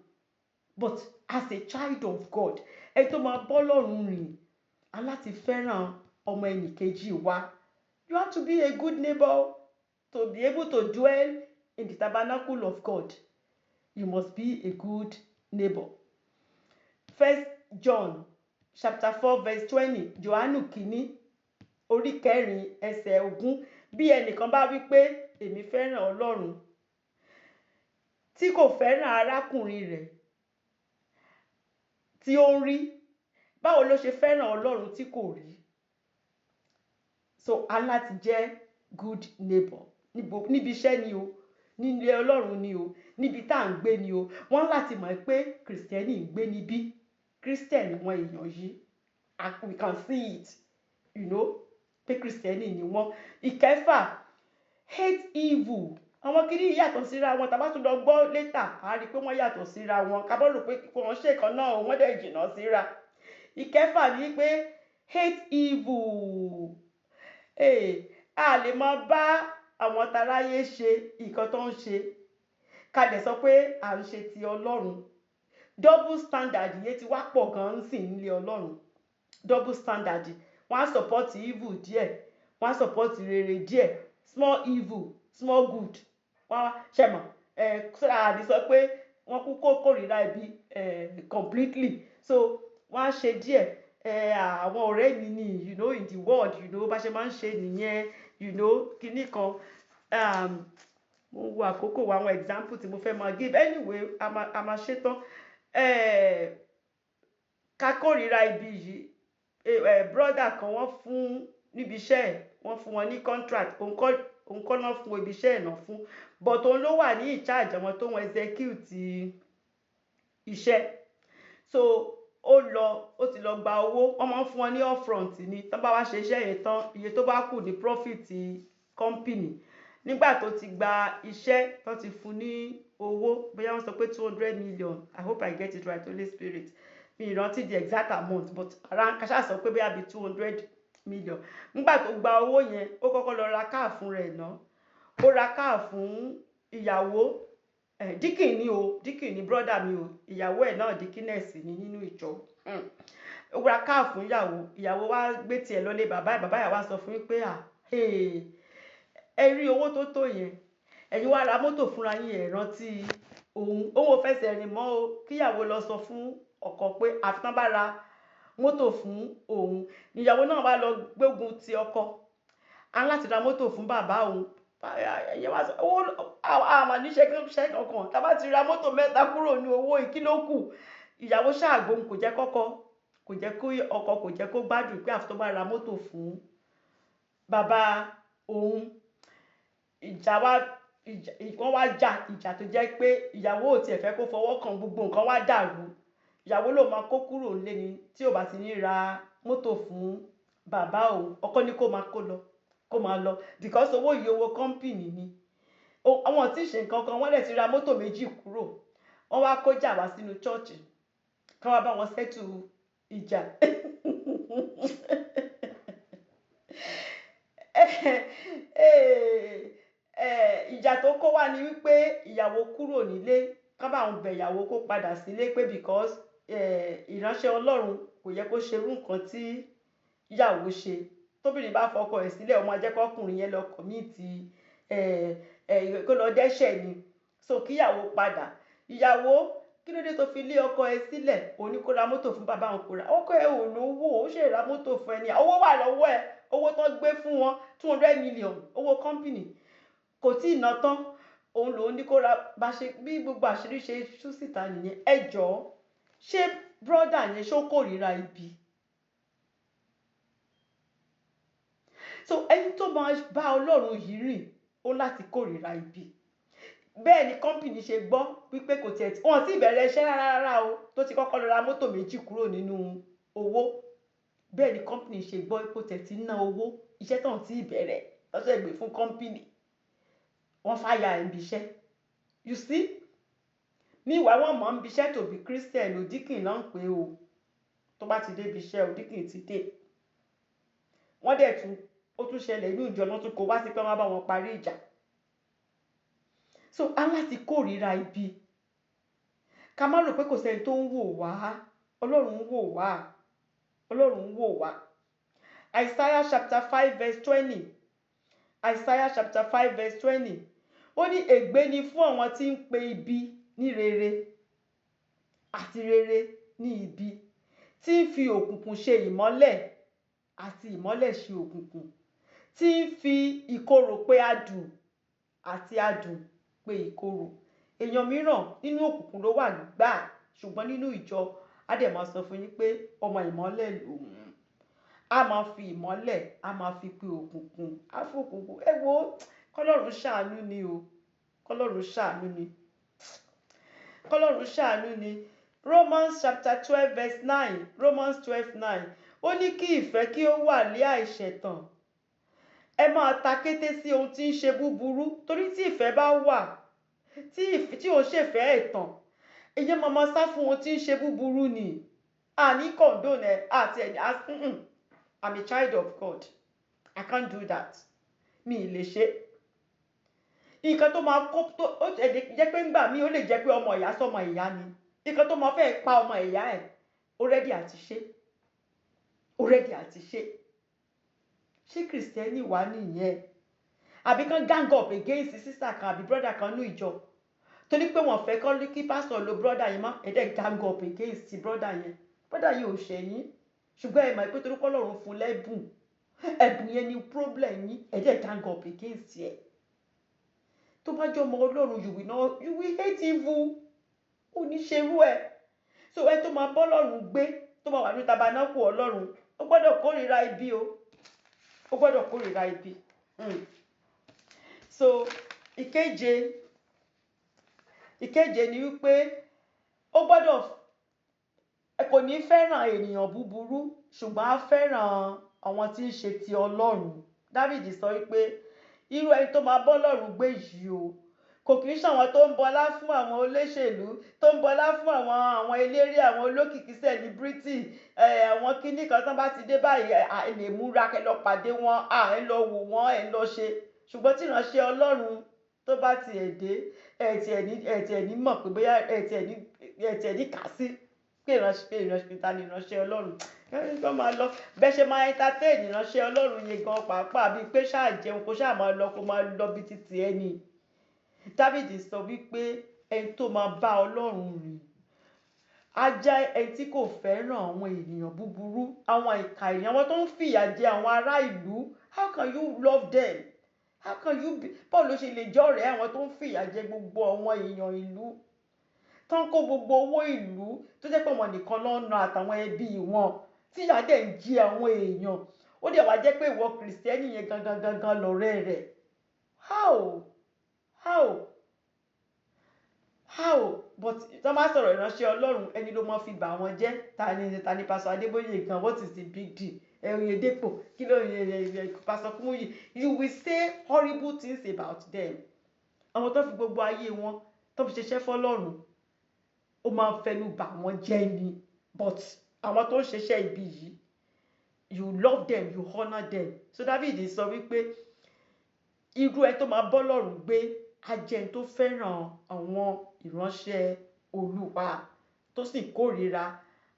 A: But as a child of God, ẹ tó máa bọ́ lọ́run rìn, aláti fẹ́ràn ọmọ ẹnìkejì wa. You have to be a good neighbor to be able to dwell in the tabernacle of God. You must be a good neighbor. First John chapter 4 verse 20, Johannu kìíní orí 4 ẹsẹ̀ 20, bí ẹnìkan bá wí pé, "Èmi fẹ́ràn Ọlọ́run," tí kò fẹ́ràn arákùnrin rẹ̀ tí ó ń rí, báwo ló ṣe fẹ́ràn Ọlọ́run tí kò rí? So a láti jẹ́ good neighbor. Níbi iṣẹ́ ni o, nílé Ọlọ́run ni o, níbi tá à ń gbé ni o, wọ́n láti mọ̀ pé Christian ń gbé níbí. Christian wọn èèyàn yìí, we can see it pé Christian ni wọ́n. Ìkẹfà, hate evil. Àwọn kìíní yàtọ̀ síra wọn. Tàbá tún lọ gbọ́ later, a rí i pé wọ́n yàtọ̀ síra wọn. Ká bọ́ rò pé kò wọ́n ṣe kan náà, wọ́n dẹ̀ jìnnà síra. Ìkẹfà ni pé hate evil. A lè máa bá àwọn taráyé ṣe nǹkan tó ń ṣe, ká dẹ̀ sọ pé à ń ṣe ti Ọlọ́run. Double standard yẹn ti wá pọ̀ gan-an sí nílé Ọlọ́run. Double standard, wọ́n á support evil díẹ̀, wọ́n á support rere díẹ̀. Small evil, small good. Wọ́n á ṣe mọ̀ ẹ̀ sọ́dà àdì sọ pé wọ́n kú kó kórìíra ibi completely. So wọ́n á ṣe díẹ̀. Àwọn ọ̀rẹ́ mi ni, in the world, bá ṣe máa ń ṣe nìyẹn, kinní kan. Mo ń wo àkókò wa, àwọn example tí mo fẹ́ máa give. Anyway, a máa ṣe tán. Ká kórìíra ibi yìí. Brother kan, wọ́n fún níbi iṣẹ́ ẹ̀, wọ́n fún wọn ní contract. Òun kọ́ náà fún, ibi iṣẹ́ ẹ̀ náà fún, but òun ló wà ní in charge àwọn tó ń execute iṣẹ́. So ó lọ, ó ti lọ gba owó. Wọ́n máa ń fún wọn ní upfront ni, tán bá wá ṣe iṣẹ́ yẹn tán, iye tó bá kù ní profit company. Nígbà tó ti gba iṣẹ́, tó ti fún ní owó, bóyá wọ́n sọ pé 200 million. I hope I get it right, Holy Spirit. Mi ì rántí the exact amount, but around, ká ṣáà sọ pé bóyá bíi 200 million. Nígbà tó gba owó yẹn, ó kọ́kọ́ lọ ra car fún rẹ̀ ná, ó ra car fún ìyàwó ẹ̀. Deacon ni o, deacon ni brother mi o. Ìyàwó ẹ̀ náà deaconess ni nínú ìjọ. Ó ra car fún ìyàwó. Ìyàwó wa gbé tiẹ̀ lọlé bàbá ẹ̀. Bàbá ìyàwó wa sọ fún yín pé, "À, ẹ rí owó tó tó yẹn, ẹ̀yin wá ra mọ́tò fúnra yín, ẹ̀ rántí òun." Òun ò fẹsẹ̀ rìn mọ́ o. Kíyàwó lọ sọ fún ọkọ pé àfi tán bá ra mọ́tò fún òun. Ìyàwó náà bá lọ gbógun ti ọkọ, á láti ra mọ́tò fún bàbá òun. Ẹ̀yẹ wá sọ owó àmà níṣẹ́ kankan, tá a bá ti ra mọ́tò mẹ́ta kúrò ní owó yìí, kí ló kù? Ìyàwó ṣáàgbóhun, kò jẹ́ kọ́kọ́, kò jẹ́ kó ọkọ, kò jẹ́ kó gbádùn pé àfi tó bá ra mọ́tò fún bàbá òun. Ìjà wá, ìjà wọ́n wá jà, ìjà tó jẹ́ pé ìyàwó ò tiẹ̀ fẹ́ kó fọwọ́ kan. Gbogbo nǹkan wá dàrú. Ìyàwó ló máa kó kúrò nílé ni tí ò bá ti ní ra mọ́tò fún bàbá òun. Ọkọ ní kó máa kó lọ, kó máa lọ, because owó yìí, owó company ni. Àwọn tí ì ṣe nǹkan kan, wọ́n lè ti ra mọ́tò 2 kúrò. Wọ́n wá kójà wá sínú chọ́ọ̀chì ká wá bá wọn settle ìjà. Ìjà tó kó wá ni wípé ìyàwó kúrò nílé, ká bá òun bẹ̀ ìyàwó kó padà sílé pé because ìránṣẹ́ Ọlọ́run kò yẹ kó ṣerú nǹkan tí ìyàwó ṣe. Tóbìnrin bá fọkọ ẹ̀ sílẹ̀, ó máa jẹ́ kọ́kùnrin yẹn lọ commit, kó lọ dẹ́ṣẹ̀ ni. So kíyàwó padà. Ìyàwó, kí ló dé tó fi lé ọkọ ẹ sílẹ̀? Ó ní kó ra mọ́tò fún bàbá òun, kó ra. Ọkọ ẹ ò lówó, ó ṣe ra mọ́tò fún ẹni. Owó wà lọ́wọ́ ẹ, owó tó gbé fún wọn 200 million, owó company kò tí ì ná tán. Òun lòun ní kó ra. Bá ṣe bí gbogbo àṣírí ṣe tú síta nìyẹn. Ẹ jọ̀ọ́, ṣé brother yẹn ṣó kórìíra ibi? So ẹni tó máa bá Ọlọ́run yìí rìn, ó láti kórìíra ibi. Bẹ́ẹ̀ ni company ṣe gbọ́ wípé kò tiẹ̀ tí wọ́n ti bẹ̀rẹ̀ iṣẹ́ rárá rárá o, tó ti kọ́kọ́ lọ ra mọ́tò 2 kúrò nínú owó. Bẹ́ẹ̀ ni company ṣe gbọ́ pé kò tiẹ̀ ti ná owó iṣẹ́ tán tí bẹ̀rẹ̀ lọ́sẹ̀ gbé fún company. Wọ́n fàyà ẹ̀ ń bi iṣẹ́. You see? Meanwhile, wọ́n mọ̀ ń bi iṣẹ́ to be Christian, Odíkìn ló ń pè o. Tó bá ti dé ibi iṣẹ́, Odíkìn ti dé. Wọ́n dẹ̀ tún, ó tún ṣẹlẹ̀ inú ìjọ náà tún kó wá sí pé wọ́n bá wọn parí ìjà. So a láti kórìíra ibi. Ká má rò pé kò sẹ́ni tó ń wò wá. Ọlọ́run ń wò wá. Ọlọ́run ń wò wá. Isaiah chapter 5 verse 20. Isaiah chapter 5 verse 20. Ó ní ègbé ni fún àwọn tí ń pe ibi ní rere àti rere ní ibi, tí ń fi òkùnkùn ṣe ìmọ́lẹ̀ àti ìmọ́lẹ̀ ṣe òkùnkùn, tí ń fi ìkorò pe adùn àti adùn pe ìkorò. Èèyàn mìíràn nínú òkùnkùn ló wà gbà, ṣùgbọ́n nínú ìjọ á dẹ̀ máa sọ fún yín pé ọmọ ìmọ́lẹ̀ lòun. A máa fi ìmọ́lẹ̀, a máa fi pe òkùnkùn, á fún òkùnkùn. Ẹ wo, k'Ọlọ́run ṣàánú ni o. K'Ọlọ́run ṣàánú ni. K'Ọlọ́run ṣàánú ni. Romans chapter 12 verse 9. Romans 12:9. Ó ní kí ìfẹ́ kí ó wà lé àìṣẹ̀tàn. Ẹ máa ta kété sí ohun tí ń ṣe búburú, torí tí ìfẹ́ bá wà, tí ò ń ṣèfẹ́ ẹ̀tàn, èyí máa ma sá fún ohun tí ń ṣe búburú ni. A ní condone ẹ, àti ẹni, I'm a child of God. I can't do that. Mi ì lè ṣe. Nǹkan tó máa kó tó, ó jẹ́ pé ńgbà míì ó lè jẹ́ pé ọmọ ìyá sọmọ ìyá ni. Nǹkan tó máa fẹ́ pa ọmọ ìyá ẹ̀, ó ready àti ṣe. Ó ready àti ṣe. Ṣé Kristẹni wà nìyẹn? Àbí kán gang up against sister kan àbí brother kan nínú ìjọ? Torí pé wọ́n fẹ́ kọ́ kí pastor lo brother yẹn mọ́, ẹ dẹ̀ gang up against brother yẹn. Brother yẹn ò ṣẹ̀yìn. Ṣùgbọ́n ẹ mọ̀ pé torí pé Ọlọ́run fún lẹ́bùn, ẹ̀bùn yẹn ni problem yín, ẹ dẹ̀ gang up against ẹ̀. Tó bá jẹ́ ọmọ Ọlọ́run, you will not, you will hate evil. Ó ní ṣerú ẹ̀. So ẹ tó máa bọ́ Ọlọ́run gbé, tó máa wà ní tabernacle Ọlọ́run, ó gbọ́dọ̀ kórìíra ibi o. Ó gbọ́dọ̀ kórìíra ibi. So ìkeje ni wípé ó gbọ́dọ̀, ẹ kò ní fẹ́ràn ènìyàn búburú, ṣùgbọ́n á fẹ́ràn àwọn tí ń ṣe ti Ọlọ́run. David sọ wípé irú ẹni tó máa bọ́ Ọlọ́run gbé yìí o, kò kì í ṣàwọn tó ń bọlá fún àwọn olóṣèlú, tó ń bọlá fún àwọn eléré, àwọn olókìkí celebrity, àwọn kíní kan tán bá ti dé báyìí, ẹ lè múra kẹ́ lọ pàdé wọn, ẹ lọ wò wọ́n, ẹ lọ ṣe. Ṣùgbọ́n tí ìránṣẹ́ Ọlọ́run tó bá ti ẹ̀ dé, ẹ tiẹ̀ ní mọ̀ pé bóyá ẹ tiẹ̀ ní kà sí pé ìránṣẹ́, ta ni ìránṣẹ́ Ọlọ́run. Ẹ kọ́ máa lọ. Bẹ́ ṣe máa entertain ìránṣẹ́ Ọlọ́run yẹn gan pàápàá bíi pé ṣáà jẹun kó ṣáà máa lọ kó máa lọ bí títí ẹni. David sọ wípé ẹni tó máa bá Ọlọ́run rìn á jẹ́ ẹni tí kò fẹ́ràn àwọn ènìyàn búburú, àwọn ìkà ènìyàn, àwọn tó ń fìyà jẹ àwọn ará ìlú. How can you love them? How can you be? Báwo ló ṣe lè jẹ́ ọ̀rẹ́ àwọn tó ń fìyà jẹ gbogbo àwọn èèyàn ìlú? Tó ń kó gbogbo owó ìlú tó jẹ́ pé wọ́n nìkan ló ń ná àtàwọn ẹbí wọn, tí ìyà dẹ̀ ń jẹ àwọn èèyàn. Ó dẹ̀ wá jẹ́ pé ìwọ Kristẹni yẹn gangan gangan lọ̀rẹ́ rẹ̀. How? How? How? But tí wọ́n bá sọ̀rọ̀ ìránṣẹ́ Ọlọ́run, ẹni ló máa fi bà wọ́n jẹ́. Ta ni Pastor Adébóyè gan? What is the big deal? Oyedepo, kí ló ń Pastor Kumuyi? You will say horrible things about them. Àwọn tó fi gbogbo ayé wọn tó fi ṣiṣẹ́ fọ́lọ́run, ó máa ń fẹnu bà wọ́n jẹ́ ni. But àwọn tó ń ṣiṣẹ́ ibi yìí, you love them, you honour them. So David sọ wípé irú ẹ tó máa bọ́ lọ́rùn gbé á jẹ́ ẹni tó fẹ́ràn àwọn ìránṣẹ́ Olúwa, tó sì kórìíra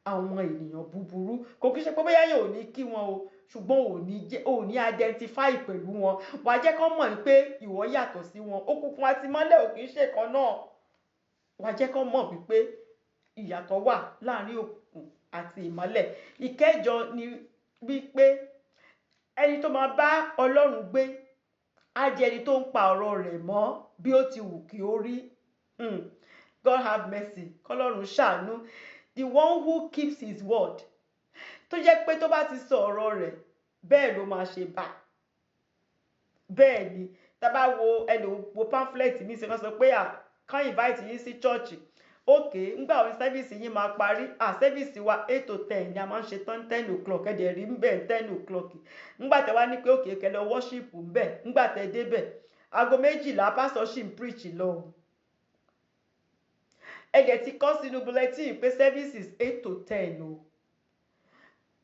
A: àwọn ènìyàn búburú. Kò kí ṣe pé bóyá yóò ní kí wọn o, ṣùgbọ́n ò ní jẹ́ ò ní identify pẹ̀lú wọn. Wàá jẹ́ kán mọ̀ pé ìwọ yàtọ̀ sí wọn. Òkùnkùn àti ìmọ́lẹ̀ ò kì í ṣe kan náà. Wàá jẹ́ kán mọ̀ wípé ìyàtọ̀ wà láàrin òkùnkùn àti ìmọ́lẹ̀. Ìkẹjọ ni wípé ẹni tó máa bá Ọlọ́run gbé á jẹ́ ẹni tó ń pa ọ̀rọ̀ rẹ̀ mọ́ bí ó ti wù kí ó rí. God have mercy. Kọ́lọ́run ṣàánú. The one who keeps his word, tó jẹ́ pé tó bá ti sọ ọ̀rọ̀ rẹ̀, bẹ́ẹ̀ ló máa ṣe bá. Bẹ́ẹ̀ ni, tá bá wo ẹlò wo pamphlet mi ṣe, kan sọ pé à kàn invite yín sí church. Ok, ńgbà wo service yín máa parí? À, service wa, 8 to 10 ni a máa ń ṣe tán. 10 o'clock ẹ̀dẹ̀ rí ń bẹ̀. 10 o'clock ńgbà tẹ wá ní pé okay, kẹ́ lọ worship ń bẹ̀. Ńgbà tẹ débẹ̀, aago 12, pásítọ̀ ṣì ń preach lọ. Ẹ dẹ̀ ti kọ sínú bulletin pé service is 8 to 10 o.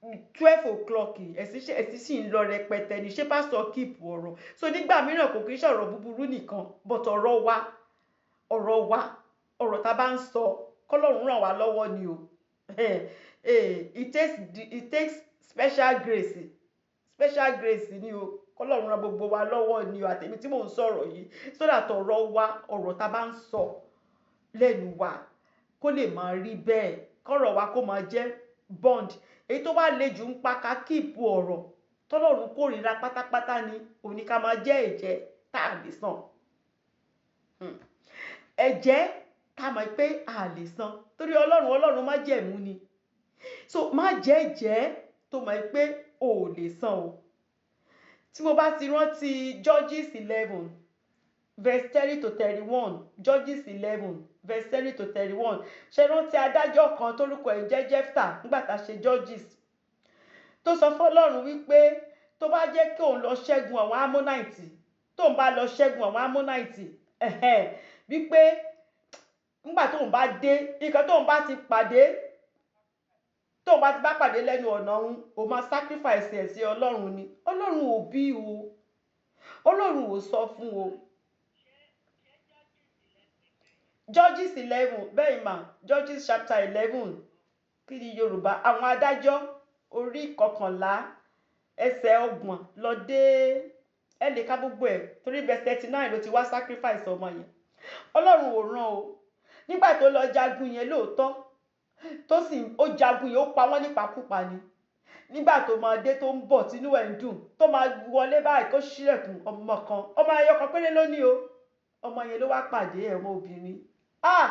A: 12 o'clock, ẹ̀sìn sì ń lọ rẹpẹtẹ ní. Ṣé pásítọ̀ keep ọ̀rọ̀? So nígbà mìíràn, kò kí ń ṣọ̀rọ̀ búburú nìkan, but ọ̀rọ̀ wa, ọ̀rọ̀ wa, ọ̀rọ̀ tá a bá ń sọ, kọ́lọ́run ràn wá lọ́wọ́ ni o. It takes special grace, special grace ni o. Kọ́lọ́run ràn gbogbo wa lọ́wọ́ ni o, àtẹ̀mí tí mò ń sọ̀rọ̀ yìí, so that ọ̀rọ̀ wa, ọ̀rọ̀ tá a bá ń sọ lẹ́nu wa, kó lè máa rí bẹ́ẹ̀, kọ́rọ̀ wa kó máa jẹ́ bond. Èyí tó wá le jù ń pa ká keep ọ̀rọ̀ tọ́lọ́run kórìíra pátápátá ni òní ká máa jẹ́ ẹ̀jẹ́ tá a lè san, ẹ̀jẹ́ tá a mọ̀ pé a lè san, torí Ọlọ́run, Ọlọ́run májẹ̀mú ni. So má jẹ́ ẹ̀jẹ́ tó mọ̀ pé o ò lè san o. Tí mo bá ti rántí Judges 11 verse 30 to 31, Judges 11 verse 30 to 31, ṣe rántí adájọ́ kan tórúkọ ẹ̀ jẹ́ Jefta, nígbà tá a ṣe Judges, tó sọ fọ́lọ́run wípé tó bá jẹ́ kí òun lọ ṣẹ́gun àwọn Ammonite, tóun bá lọ ṣẹ́gun àwọn Ammonite, wípé nígbà tóun bá dé, nǹkan tóun bá ti pàdé, tóun bá ti bá pàdé lẹ́nu ọ̀nà òun, òun máa sacrifice ẹ̀ sí Ọlọ́run ni. Ọlọ́run ò bí o, Ọlọ́run ò sọ fún o. Judges 11, bẹ́ẹ̀ mà, Judges chapter 11. Kí ni Yorùbá? Àwọn Adájọ́, orí 11, ẹsẹ̀ 30 lọ dé. Ẹ lè ka gbogbo ẹ̀, torí verse 39 ló ti wá sacrifice ọmọ yẹn. Ọlọ́run ò rán o. Nígbà tó lọ jagun yẹn lóòótọ́, tó sì ó jagun yẹn, ó pa wọ́n nípakúpa ni. Nígbà tó máa dé, tó ń bọ̀, tínú ẹ̀ ń dùn, tó máa wọlé báyìí, kó ṣílẹ̀kùn, ọmọ kan, ọmọ ẹyọ kan péré lónìí o. Ọmọ yẹn ló wá pàdé ẹ̀, ọmọ obìnrin. Ah,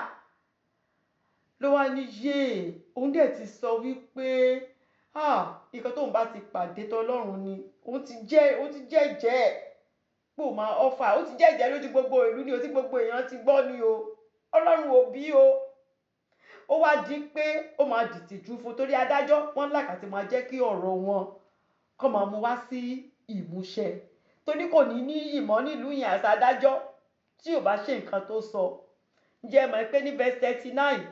A: ló wá ní yéè, òun dẹ̀ ti sọ wípé, ah, nǹkan tóun bá ti pàdé tọlọ́run ni. Òun ti jẹ́ jẹ́ ẹ̀ pé òun máa offer. Ó ti jẹ́jẹ́ lójú gbogbo ìlú ni o, tí gbogbo èèyàn ti gbọ́ ni o. Ọlọ́run ò bí o. Ó wá di pé ó máa dìtìjú fún, torí adájọ́ wọn làkàtì máa jẹ́ kí ọ̀rọ̀ wọn kọ́ máa mú wá sí ìmúṣẹ, torí kò ní ní ìmọ̀ nílùú yẹn àṣà adájọ́ tí ò bá ṣe nǹkan tó sọ. Ǹjẹ́ ẹ mọ̀ pé ní verse 39,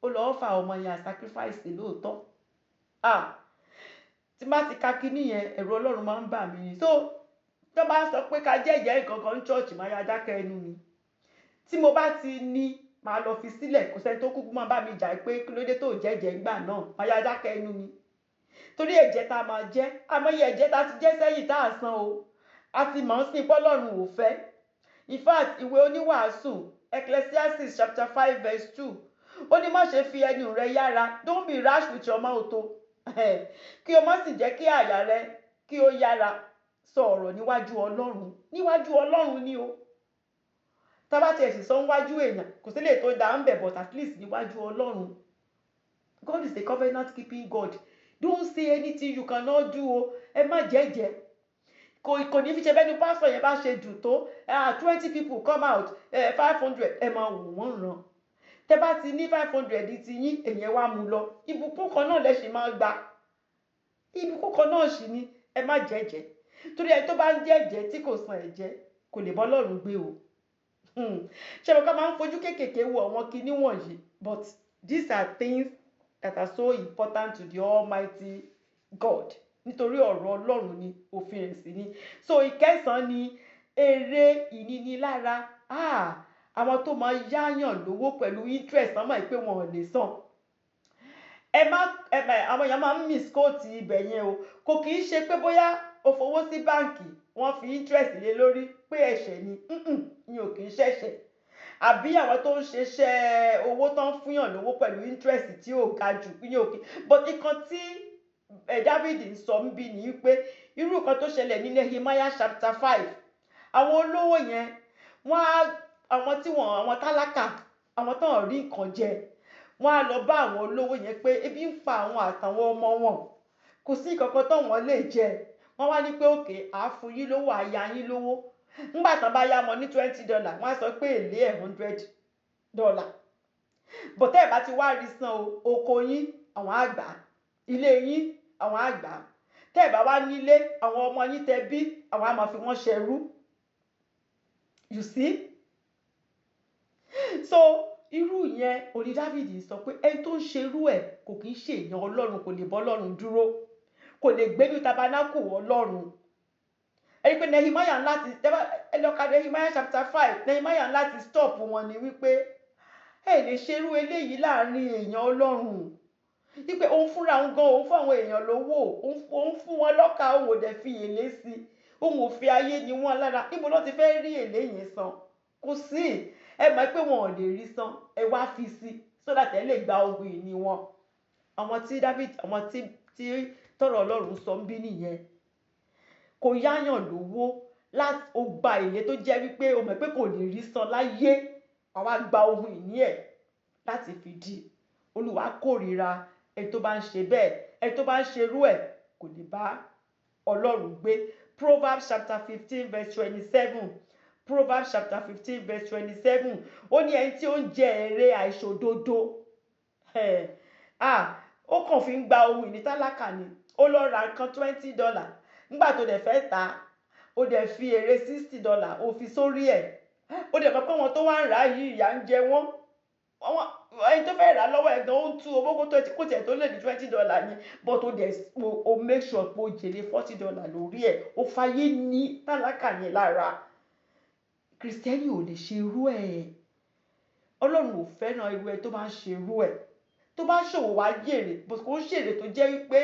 A: ó lọ́ọ́ fa ọmọ yẹn sacrifice lóòótọ́? Ah, tí má ti ka kíní yẹn, ẹ̀rù Ọlọ́run máa ń bà mí ni. So tó bá sọ pé ká jẹ́jẹ́ nǹkan kan ní church, máa yá dákẹ́ ẹnu mi. Tí mo bá ti ní, máa lọ fi sílẹ̀. Kò sẹ́ni tó kúkú máa bá mi jà pé kí ló dé tó jẹ́jẹ́ ńgbà náà. Máa yá dákẹ́ ẹnu mi, torí ẹ̀jẹ̀ tá a máa jẹ́, àmọ́yé ẹ̀jẹ̀ tá a ti jẹ́ sẹ́yìn tá a san o, a ti mọ̀ ọ́n sí pọ́lọ́run ò fẹ́. In fact, ìwé Oníwàásù, Ecclesiastes chapter 5 verse 2, ó ní má ṣe fi ẹnu rẹ yára. Don't be rash with your mouth o. Kí o má sì jẹ́ kí àyà rẹ kí ó yára sọ ọ̀rọ̀ níwájú Ọlọ́run. Níwájú Ọlọ́run ni o. Tá bá tiẹ̀ sì sọ níwájú èèyàn, kò sí lè tó dáa ń bẹ̀, but at least níwájú Ọlọ́run. God is a covenant keeping God. Don't say anything you cannot do o. Ẹ má jẹ́jẹ́. Kò ní fi ṣe bẹ́ẹ̀ ni. Pásítọ̀ yẹn bá ṣe dùn tó, 20 people come out, 500, ẹ máa wò wọ́n ràn. Tẹ bá ti ní 500 ti yín, èyàn wá mú lọ. Ìbùkún kan náà lẹ ṣì máa gbà, ìbùkún kan náà sì ni. Ẹ má jẹ́jẹ́, torí ẹni tó bá ń jẹ́jẹ́ tí kò san ẹ̀jẹ́, kò lè bọ́ Ọlọ́run gbé o. Ṣé mo ká máa ń fojú kéékèèké wo àwọn kinní wọ̀nyí? But these are things that are so important to the Almighty God, nítorí ọ̀rọ̀ Ọlọ́run ni, òfin rẹ̀ sì ni. So ìkẹsàn-án ni èrè ìnínilára. Ah, àwọn tó máa yáyàn lówó pẹ̀lú interest, wọ́n mọ̀ pé wọn ò lè san. Ẹ má ẹ má, àwọn èèyàn máa ń misquote ibẹ̀ yẹn o. Kò kì í ṣe pé bóyá o fowó sí báǹkì, wọ́n fi interest lé lórí pé ẹ̀ṣẹ̀ ni. Ìyẹn ò kì í ṣẹ̀ṣẹ̀. Àbí àwọn tó ń ṣiṣẹ́ owó tó ń fúnyàn lówó pẹ̀lú interest tí ò ga jù, ìyẹn ò kì. But nǹkan tí David ń sọ níbí ni pé irú nǹkan tó ṣẹlẹ̀ ní Nehemiah chapter 5, àwọn olówó yẹn, wọ́n á àwọn tí wọ́n, àwọn tálákà, àwọn tó ń rí nǹkan jẹ, wọ́n á lọ bá àwọn olówó yẹn pé ebi ń pa àwọn àtàwọn ọmọ wọn, kò sí nǹkan tó wọ́n lè jẹ. Wọ́n wá ní pé, "Okay, àá fún yín lówó, àá yá yín lówó." Ńgbà tán bá yá wọn ní $20, wọ́n á sọ pé èlé ẹ̀ $100. But tẹ́ ẹ̀ bá ti wá rí san o, oko yín, àwọn á gbà á, ilé yín, àwọn á gbà á. Tẹ́ ẹ̀ bá wá nílé, àwọn ọmọ yín tẹ́ bí, àwọn á máa fi wọ́n ṣẹrú. You see? So irú yẹn òní David sọ pé ẹni tó ń ṣerú ẹ̀ kò kì í ṣe èèyàn Ọlọ́run, kò lè bọ́ Ọlọ́run dúró, kò lè gbé ní tabernacle Ọlọ́run. Ẹni pé Nehemiah láti, ẹ lọ ka Nehemiah chapter 5, Nehemiah láti stop wọn ni wípé ẹ lè ṣerú eléyìí láàrin èèyàn Ọlọ́run, wípé òun fúnra òun gan, òun fún àwọn èèyàn lówó, òun fún wọn lọ́kà, òun ò dẹ̀ fi èlé sí, òun ò fi ayé ni wọ́n lára. Níbo ló ti fẹ́ rí èlé yẹn san? Kò sí. Ẹ mọ̀ pé wọn ò lè rí san, ẹ wá fi sí so that ẹ lè gba ogun ìní wọn. Àwọn tí David, àwọn tí tọrọ Ọlọ́run sọ ń bí nìyẹn. Kò yáyàn lówó láti ó gba èlé tó jẹ́ wípé o mọ̀ pé kò lè rí san láyé, àwa gba ohun ìní ẹ̀ láti fi di. Olúwa kórìíra ẹni tó bá ń ṣe bẹ́ẹ̀. Ẹni tó bá ń ṣerú ẹ̀ kò lè bá Ọlọ́run gbé. Proverbs chapter 15 verse 27, Proverbs chapter 15 verse 27, ó ní ẹni tí ó ń jẹ èrè àìṣòdodo, ah, ó kàn fi ń gba ohun ìní tálákà ni. Ó lọ ra nǹkan $20, nígbà tó dẹ̀ fẹ́ tà á, ó dẹ̀ fi èrè $60, ó fi sórí ẹ̀. Ó dẹ̀ mọ̀ pé àwọn tó wá ń rà á yìí, ìyà ń jẹ wọ́n. Ẹni tó fẹ́ rà á lọ́wọ́ ẹ̀ gan, ó ń tú owó kó tó kó tiẹ̀ tó lè ní $20 yẹn, but ó dẹ̀ ó make sure pé ó jèrè $40 lórí ẹ̀. Ó fayé ní tálákà yẹn lára. Kìrìsìtẹ́nì ò lè ṣe irú ẹ̀. Ọlọ́run ò fẹ́ràn irú ẹ tó bá ń ṣe irú ẹ̀. Tó bá ṣòwò, wá jèrè, but kò ń ṣèrè tó jẹ́ wípé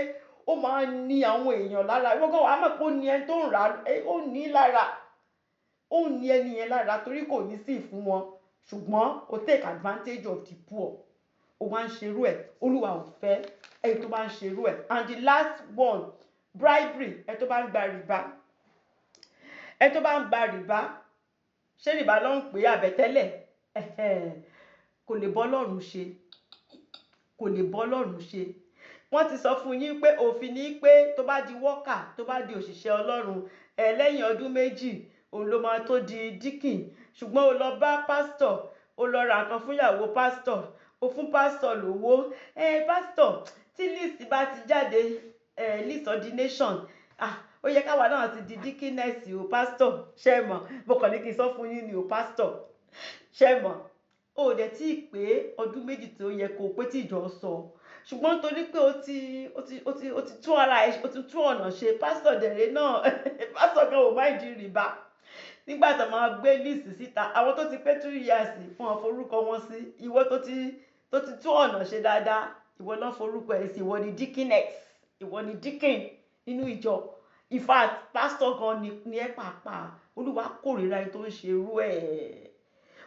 A: ó máa ń ní àwọn èèyàn lára. Ìwọ gan wàá mọ̀ pé ó ní ẹni tó ń rà á, ó ní lára, ó ní ẹni yẹn lára, torí kò ní sí fún wọn, ṣùgbọ́n ó take advantage of the poor. Ó wá ń ṣerú ẹ̀. Olúwa ò fẹ́ ẹni tó bá ń ṣerú ẹ̀. And the last one, bribery. Ẹni tó bá ń gba rìbá, ẹni tó bá ń gba rìbá, ṣé rìbá ló ń pè é àbẹ̀tẹ́lẹ̀? Kò lè bọ́ Ọlọ́run ṣe, kò lè bọ́ Ọlọ́run ṣe. Wọ́n ti sọ fún yín pé òfin ní pé tó bá di worker, tó bá di òṣìṣẹ́ Ọlọ́run ẹ, lẹ́yìn ọdún 2 òun ló máa tó di deacon. Ṣùgbọ́n o lọ bá pásítọ̀, o lọ ra nǹkan fún ìyàwó pásítọ̀, o fún pásítọ̀ lówó. Ẹ pásítọ̀, tí list bá ti jáde, ẹ list ordination, ah, ó yẹ káwa náà ti di deaconess o, pásítọ̀. Ṣe mọ̀, mo kàn ní kí n sọ fún yín ni o, pásítọ̀. Ṣe mọ̀, o ò dẹ̀ tí ì pé ọdún 2 tó yẹ kó o pé tí ìjọ sọ, ṣùgbọ́n torí pé o ti tún ara ẹ, o ti tún ọ̀nà ṣe, pásítọ̀ dẹ̀rẹ̀ náà, pásítọ̀ gan ò má ìdí rìbá. Nígbà tó máa gbé list síta, àwọn tó ti pé 2 years fún wọn forúkọ wọn sí. Ìwọ tó ti tún ọ̀nà ṣe dáadáa, ìwọ náà forúkọ ẹ̀ sí. Ìwọ ni deaconess, ìwọ ni deacon nínú ìjọ. In fact, pásítọ̀ gan ni ẹ pàápàá. Olúwa kórìíra ẹni tó ń ṣe irú ẹ̀.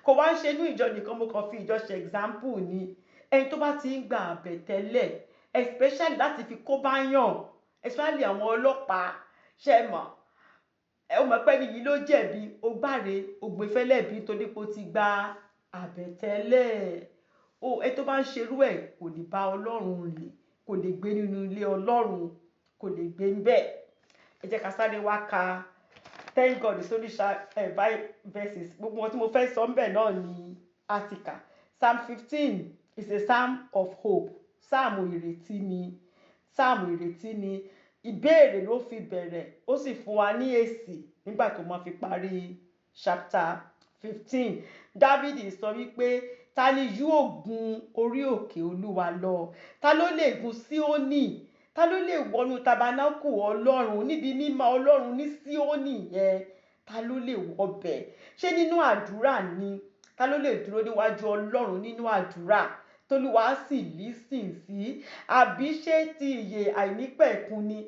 A: Kò wá ń ṣe inú ìjọ nìkan, mo kàn fi ìjọ ṣe example ni. Ẹni tó bá ti ń gba àbẹ̀tẹ́lẹ̀, especially láti fi kó bá yàn, especially àwọn ọlọ́pàá, ṣe mọ̀, ẹ ó mọ̀ pé ẹni yìí ló jẹ̀bi, ó gbáre, ó gbé fẹ́lẹ́bí nítorí pé ó ti gba àbẹ̀tẹ́lẹ̀ o. Ẹni tó bá ń ṣerú ẹ̀ kò lè bá Ọlọ́run rìn, kò lè gbé nínú ilé Ọlọ́run, kò lè gbé ń bẹ̀. Ẹ jẹ́ ká sáré wá ka thank God sórí five verses. Gbogbo wọn tí mo fẹ́ sọ ń bẹ̀ náà ni a ti kà. Psalm 15 is a psalm of hope. Psalm ìrètí ni, psalm ìrètí ni. Ìbéèrè ló fi bẹ̀rẹ̀, ó sì fún wa ní èsì nígbà tó máa fi parí chapter 15, Dávidi sọ wípé, ta ni yóò gun orí òkè Olúwa lọ? Ta ló lè gun Síónì? Ta ló lè wọnú tabernacle Ọlọ́run, níbi mímọ́ Ọlọ́run ní Síónì yẹn? Ta ló lè wọbẹ̀? Ṣé nínú àdúrà ni? Ta ló lè dúró níwájú Ọlọ́run nínú àdúrà tolúwa sì listen sí? Àbí ṣé ti ìyè àìnípẹ̀kun ni?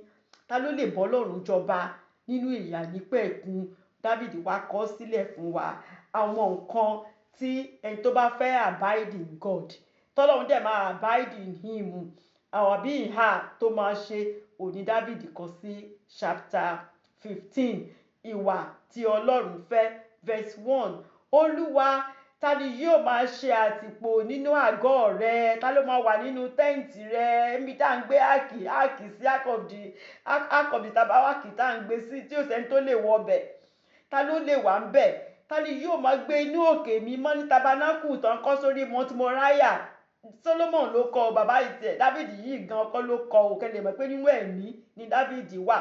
A: Ta ló lè bọ́ Ọlọ́run jọba nínú ìyè àìnípẹ̀kun? Dávidi wá kọ sílẹ̀ fún wa àwọn nǹkan tí ẹni tó bá fẹ́ abide in God, tọ́lọ́run dẹ̀ máa abide in him àbí in her, tó máa ṣe òní. Dávidi kọ sí chapter 15, ìwà tí Ọlọ́run fẹ́, verse 1: Olúwa, ta ni yóò máa ṣe àtìpó nínú àgọ́ rẹ? Ta ló máa wà nínú tent rẹ, níbi tá à ń gbé ark sí, ark of the tabernacle tá à ń gbé sí, tí ò sẹ́ni tó lè wọ bẹ̀? Ta ló lè wà ń bẹ̀? Ta ni yóò máa gbé inú òkè mímọ́ ní tabernacle tó ń kọ́ sórí Mount Moriah? Solomon ló kọ́ bàbá ìtẹ̀. Dávidi yìí gan kọ́ ló kọ́ ò, kẹ́ lè mọ̀ pé nínú ẹ̀mí ni Dávidi wà.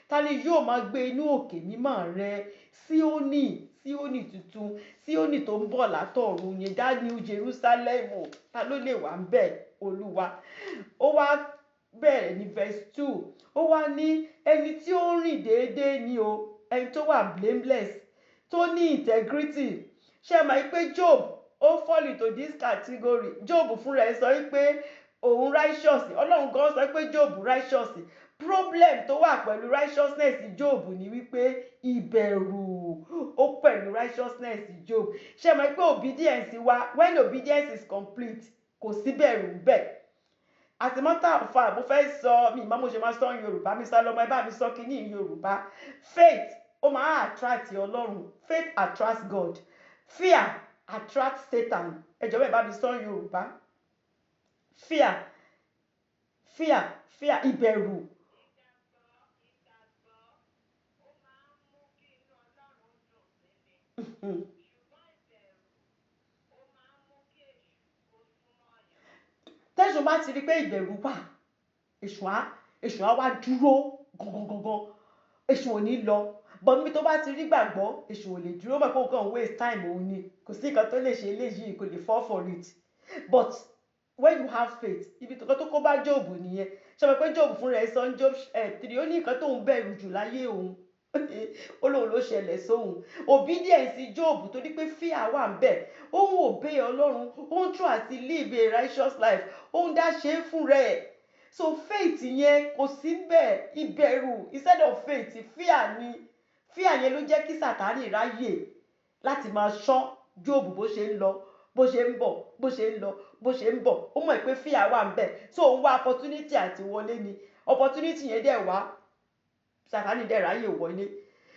A: Ta ni yóò máa gbé inú òkè mímọ́ rẹ? Síónì, Síónì tuntun, Síónì tó ń bọ̀ látọ̀run yẹn, that New Jerusalem, ta ló lè wà ń bẹ̀, Olúwa? Ó wá bẹ̀rẹ̀ ní verse 2, ó wá ní ẹni tí ó ń rìn déédéé ni o, ẹni tó wà blameless, tó ní integrity. Ṣé ẹ mọ̀ pé Job, ó fall into this category? Job fúnra ẹ̀ sọ pé òun righteous. Ọlọ́run gan sọ pé Job righteous. Problem tó wà pẹ̀lú righteousness Job ni wípé ìbẹ̀rù ó pẹ̀lú righteousness Job. Ṣé mọ̀ pé obedience wa, when obedience is complete, kò sí bẹ̀rù bẹ́ẹ̀. As a matter of fact, mo fẹ́ sọ mi ìmọ̀ mo ṣe máa sọ ní Yorùbá. Mi sá lọ́mọ, ẹ bá mi sọ kínní ní Yorùbá. Faith, ó máa attract Ọlọ́run. Faith attracts God, fear attracts Satan. Ẹ jọ̀wọ́, ẹ bá mi sọ ní Yorùbá. Fear, fear, fear, ìbẹ̀rù.
B: Ìgbàgbọ́, ó máa ń mú kí inú Ọlọ́run dùn sí ni. Ṣùgbọ́n ìbẹ̀rù, ó máa ń mú kí èṣù kó súnmọ́ yàn.
A: Tẹ́sùn bá ti rí pé ìbẹ̀rù wà, èṣù á wá dúró gangan gangan, èṣù ò ní lọ. But níbi tó bá ti rí gbàgbọ́, èṣù ò lè dúró. Mọ̀ pé òun kàn waste time òun ni, kò sí nǹkan tó lè ṣe eléyìí, kò lè fall for it. But when you have faith, ibi tó kó bá Job nìyẹn. Ṣe mọ̀ pé Job fúnra ẹ̀ sọ ní Job 3, ó ní nǹkan tóun bẹ̀rù jù láyé òun, ó lóun ló ṣẹlẹ̀ sóhun. Obedience Job, torí pé fear wà ń bẹ̀, òun obey Ọlọ́run, ó ń try àti live a righteous life, ó ń dá ṣe é fún rẹ̀, so faith yẹn kò sí bẹ́ẹ̀. Ìbẹ̀rù instead of faith, fear ni. Fear yẹn ló jẹ́ kí Sátánì ráyè láti máa ṣọ́ Job, bó ṣe ń lọ, bó ṣe ń bọ̀, bó ṣe ń lọ, bó ṣe ń bọ̀. Ó mọ̀ pé fear wà ń bẹ̀, so òun wá opportunity àti wọlé ni. Opportunity yẹn dẹ̀ wá, Sátánì dẹ̀ ráyè wọlé.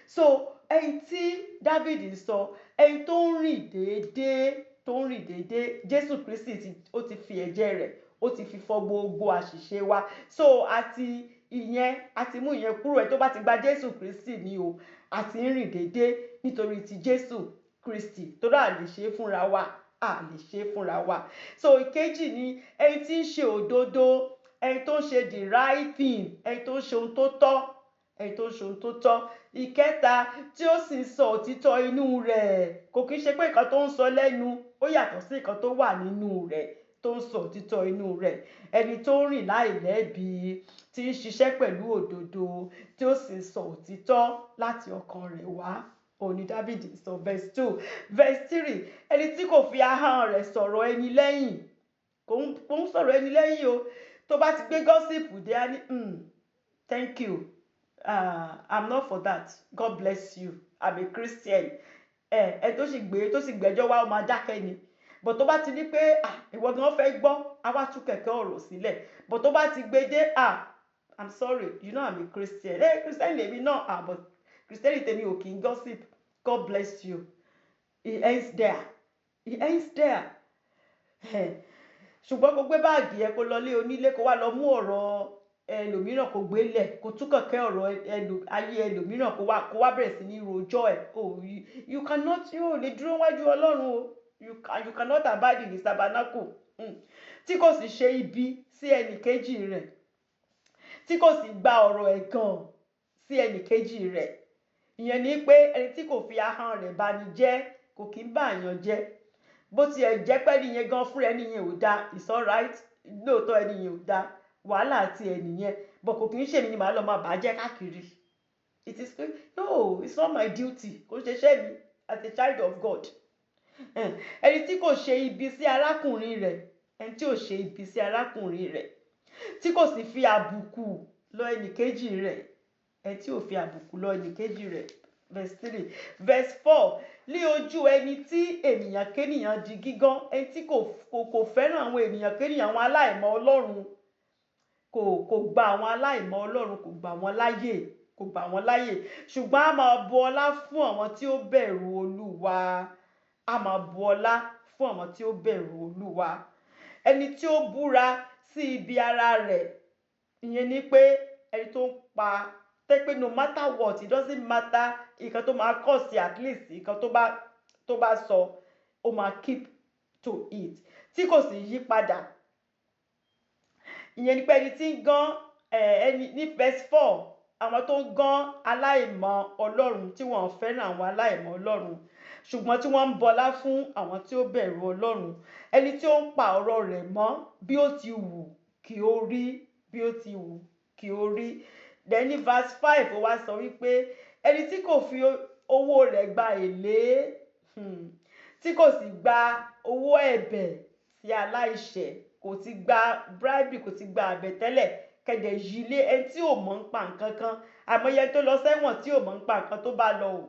A: So ẹni tí David sọ, ẹni tó ń rìn déédéé, tó ń rìn déédéé, Jésù Kristi ti, ó ti fi ẹ̀jẹ̀ rẹ̀, ó ti fi fọ gbogbo àṣìṣe wa. So àti ìyẹn, àti mú ìyẹn kúrò. Ẹ tó bá ti gba Jésù Kristi ni o, àti ń rìn déédéé nítorí ti Jésù Kristi, torí à lè ṣe é fúnra wa, a lè ṣe é fúnra wa. So ìkejì ni ẹni tí ń ṣe òdodo, ẹni tó ń ṣe the right thing, ẹni tó ń ṣe ohun tó tọ́, ẹni tó ń ṣe ohun tó tọ́. Ìkẹta, tí ó sì ń sọ òtítọ́ inú rẹ̀. Kò kí ń ṣe pé nǹkan tó ń sọ lẹ́nu ó yàtọ̀ sí nǹkan tó wà nínú rẹ̀, tó ń sọ òtítọ́ inú rẹ̀. Ẹni tó ń rìn láìlẹ́bi, tí ń ṣiṣẹ́ pẹ̀lú òdodo, tí ó sì ń sọ òtítọ́ láti ọkàn rẹ̀ wá, òun ni David sọ, verse 2. Verse 3: ẹni tí kò fi ahọ́n rẹ̀ sọ̀rọ̀ ẹni lẹ́yìn. Kò ń sọ̀rọ̀ ẹni lẹ́yìn o. Tó bá ti gbé gossip dé, á ní, "Thank you, I'm not for that. God bless you, I'm a Christian." Ẹ tó sì gbé, tó sì gbẹ́jọ́ wá, ó máa dákẹ́ ni. But tó bá ti ní pé, ah, ìwọ gan fẹ́ gbọ́, á wá tú kẹ̀kẹ́ ọ̀rọ̀ sílẹ̀. But tó bá ti gbé dé, "Ah, I'm sorry, you know I'm a Christian." "Ẹ Christian lèmi náà." "Ah, but Christian tèmi ò kì í gossip. God bless you." He ends there, he ends there. Ṣùgbọ́n kó gbé báàgì ẹ, kó lọ lé onílé, kó wá lọ mú ọ̀rọ̀ ẹlòmíràn, kó gbé lẹ̀, kó tú kẹ̀kẹ́ ọ̀rọ̀ ayé ẹlòmíràn, kó wá bẹ̀rẹ̀ sí ní rojọ́ ẹ̀, oh, you cannot, you ò lè dúró wájú Ọlọ́run o. You cannot abide in his tabernacle. Tí kò sì ṣe ibi sí ẹnì kejì rẹ̀, tí kò sì gba ọ̀rọ̀ ẹ̀gàn sí ẹnì kejì rẹ̀. Ìyẹn ni pé ẹni tí kò fi ahọ́n rẹ̀ bani jẹ́. Kò kí ń bàyàn jẹ́. Bó tiẹ̀ jẹ́ pé ẹni yẹn gan fúnra ẹni yẹn ò dáa, it's alright. Lóòótọ́ ẹni yẹn ò dáa, wàhálà àti ẹnìyẹn, but kò kí ń ṣèmi ni màá lọ máa bàjẹ́ káàkiri. It is no, it's not my duty. Kò ṣe iṣẹ́ mi as a child of God. Ẹni tí kò ṣe ibi sí arákùnrin rẹ̀, ẹni tí ò ṣe ibi sí arákùnrin rẹ̀, tí kò sì fi àbùkù lọ ẹnìkejì rẹ̀, ẹni tí ò fi àbùkù lọ ẹnìkejì rẹ̀. Verse 3. Verse 4: lé ojú ẹni tí ènìyàn kénìyàn di gígán, ẹni tí kò fẹ́ràn àwọn ènìyàn kénìyàn, àwọn aláìmọ̀ Ọlọ́run, kò gba àwọn aláìmọ̀ Ọlọ́run, kò gbà wọ́n láyè, kò gbà wọ́n láyè, ṣùgbọ́n a máa bu ọlá fún àwọn tí ó bẹ̀rù Olúwa. A máa bu ọlá fún àwọn tí ó bẹ̀rù Olúwa. Ẹni tí ó búra sí ibi ara rẹ̀, ìyẹn ni pé ẹni tó ń pa tẹ́ pé no matter what, it doesn't matter nǹkan tó máa kọ̀ sí, at least nǹkan tó bá sọ, ó máa keep to it, tí kò sì yí padà. Ìyẹn ni pé ẹni tí ń gán ẹni ní verse 4, àwọn tó ń gán aláìmọ̀ Ọlọ́run, tí wọ́n fẹ́ràn àwọn aláìmọ̀ Ọlọ́run, ṣùgbọ́n tí wọ́n ń bọlá fún àwọn tí ó bẹ̀rù Ọlọ́run. Ẹni tí ó ń pa ọ̀rọ̀ rẹ̀ mọ́ bí ó ti wù kí ó rí, bí ó ti wù kí ó rí. Then ní verse 5, ó wá sọ wípé ẹni tí kò fi owó rẹ̀ gba èlé, tí kò sì gba owó ẹ̀bẹ̀ sí aláìṣẹ̀, kò ti gba bribery, kò ti gba àbẹ̀tẹ́lẹ̀ kẹ̀dẹ̀ yìí lé ẹni tí ò mọ̀ ń pa nǹkan kan. Àmọ́yẹ ẹni tó lọ sẹ́wọ̀n tí ò mọ̀ ń pa nǹkan tó bá lọ o,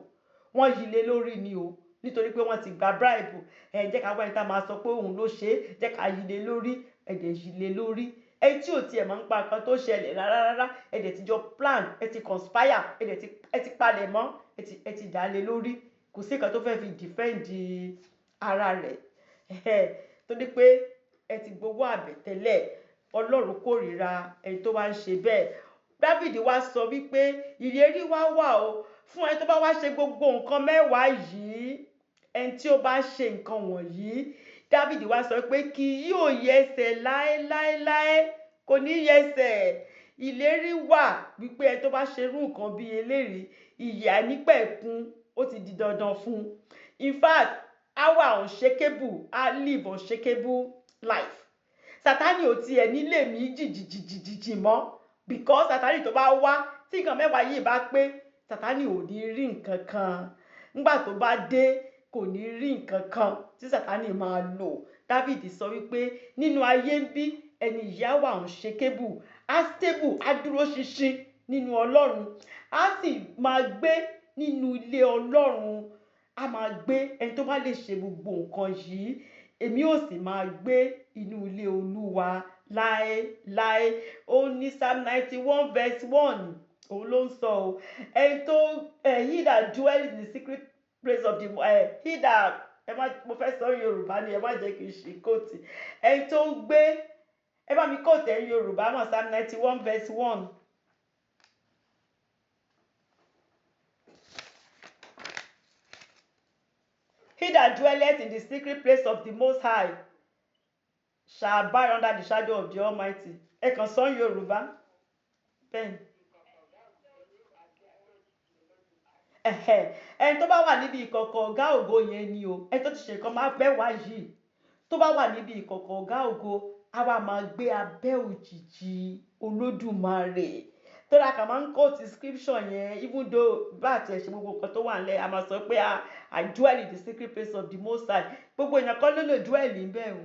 A: wọ́n yí lé lórí ni o, nítorí pé wọ́n ti gba bribe. Ẹ jẹ́ ká wá ẹni tá máa sọ pé òun ló ṣe é, jẹ́ ká yí lé lórí. Ẹ̀dẹ̀ yí lé lórí ẹni tí ò tiẹ̀ mọ̀ ń pa nǹkan tó ṣẹlẹ̀ rárá rárá. Ẹ dẹ̀ ti jọ plan, ẹ ti conspire, ẹ dẹ̀ ti ẹ ti palẹ̀ mọ́, ẹ ti dà lé lórí. Kò sí nǹkan tó fẹ́ fi defend ara rẹ̀, torí pé ẹ ti gbowó àbẹ̀tẹ́lẹ̀. Ọlọ́run kórìíra ẹni tó wá ń ṣe bẹ́ẹ̀. David wá sọ wípé ìlérí wá wà o fún ẹni tó bá wá ṣe gbogbo nǹkan 10 yìí. Ẹni tí ó bá ṣe nǹkan wọ̀nyí, David wá sọ pé kì yóò yẹsẹ̀ láéláéláé, kò ní yẹsẹ̀. Ìlérí wà wípé ẹni tó bá ṣerú nǹkan bíi eléyìí, ìyè àìnípẹ̀kun ó ti di dandan fún un. In fact, á wà unshakable, á live unshakable life. Sátánì ò tiẹ̀ nílé mí jìjìjìjìjì mọ́, because Sátánì tó bá wá, tí nǹkan 10 yìí bá pé, Sátánì ò ní rí nǹkan kan. Nígbà tó bá dé, kò ní rí nǹkan kan tí Sátánì máa lò. David sọ wípé nínú ayé ń bí, ẹni yìí á wà unshakable, á stable, á dúró ṣinṣin nínú Ọlọ́run, á sì máa gbé nínú ilé Ọlọ́run. Á máa gbé, ẹni tó bá lè ṣe gbogbo nǹkan yìí, èmi ò sì máa gbé inú ilé Olúwa láéláé. Ó ní Psalm 91 verse 1, òun ló ń sọ o. Ẹni tó he that dwells in the secret place of the he that, ẹ má, mo fẹ́ sọ Yorùbá ni, ẹ má jẹ́ kí n ṣe quote. Ẹni tó ń gbé, ẹ bá mi quote ẹ Yorùbá mọ̀, Psalm 91 verse 1. He that dwelleth in the secret place of the Most High shall abide under the shadow of the Almighty. Ẹ kàn sọ Yorùbá. Bẹ́ẹ̀ni. Ẹ̀hẹ̀, ẹni tó bá wà níbi ìkọ̀kọ̀ Ọ̀gá Ògo yẹn ni o. Ẹni tó ti ṣe nǹkan máa 10 yìí. Tó bá wà níbi ìkọ̀kọ̀ Ọ̀gá Ògo, á wá máa gbé abẹ́ òjìji Olódùmarè. Torí a kàn máa ń quote scripture yẹn, even though bá àti ẹ̀ ṣe gbogbo nǹkan tó wà nílẹ̀, a máa sọ pé, "Ah, I dwell in the secret place of the Most High." Gbogbo èèyàn kọ́ ló lè dwell níbẹ̀ o.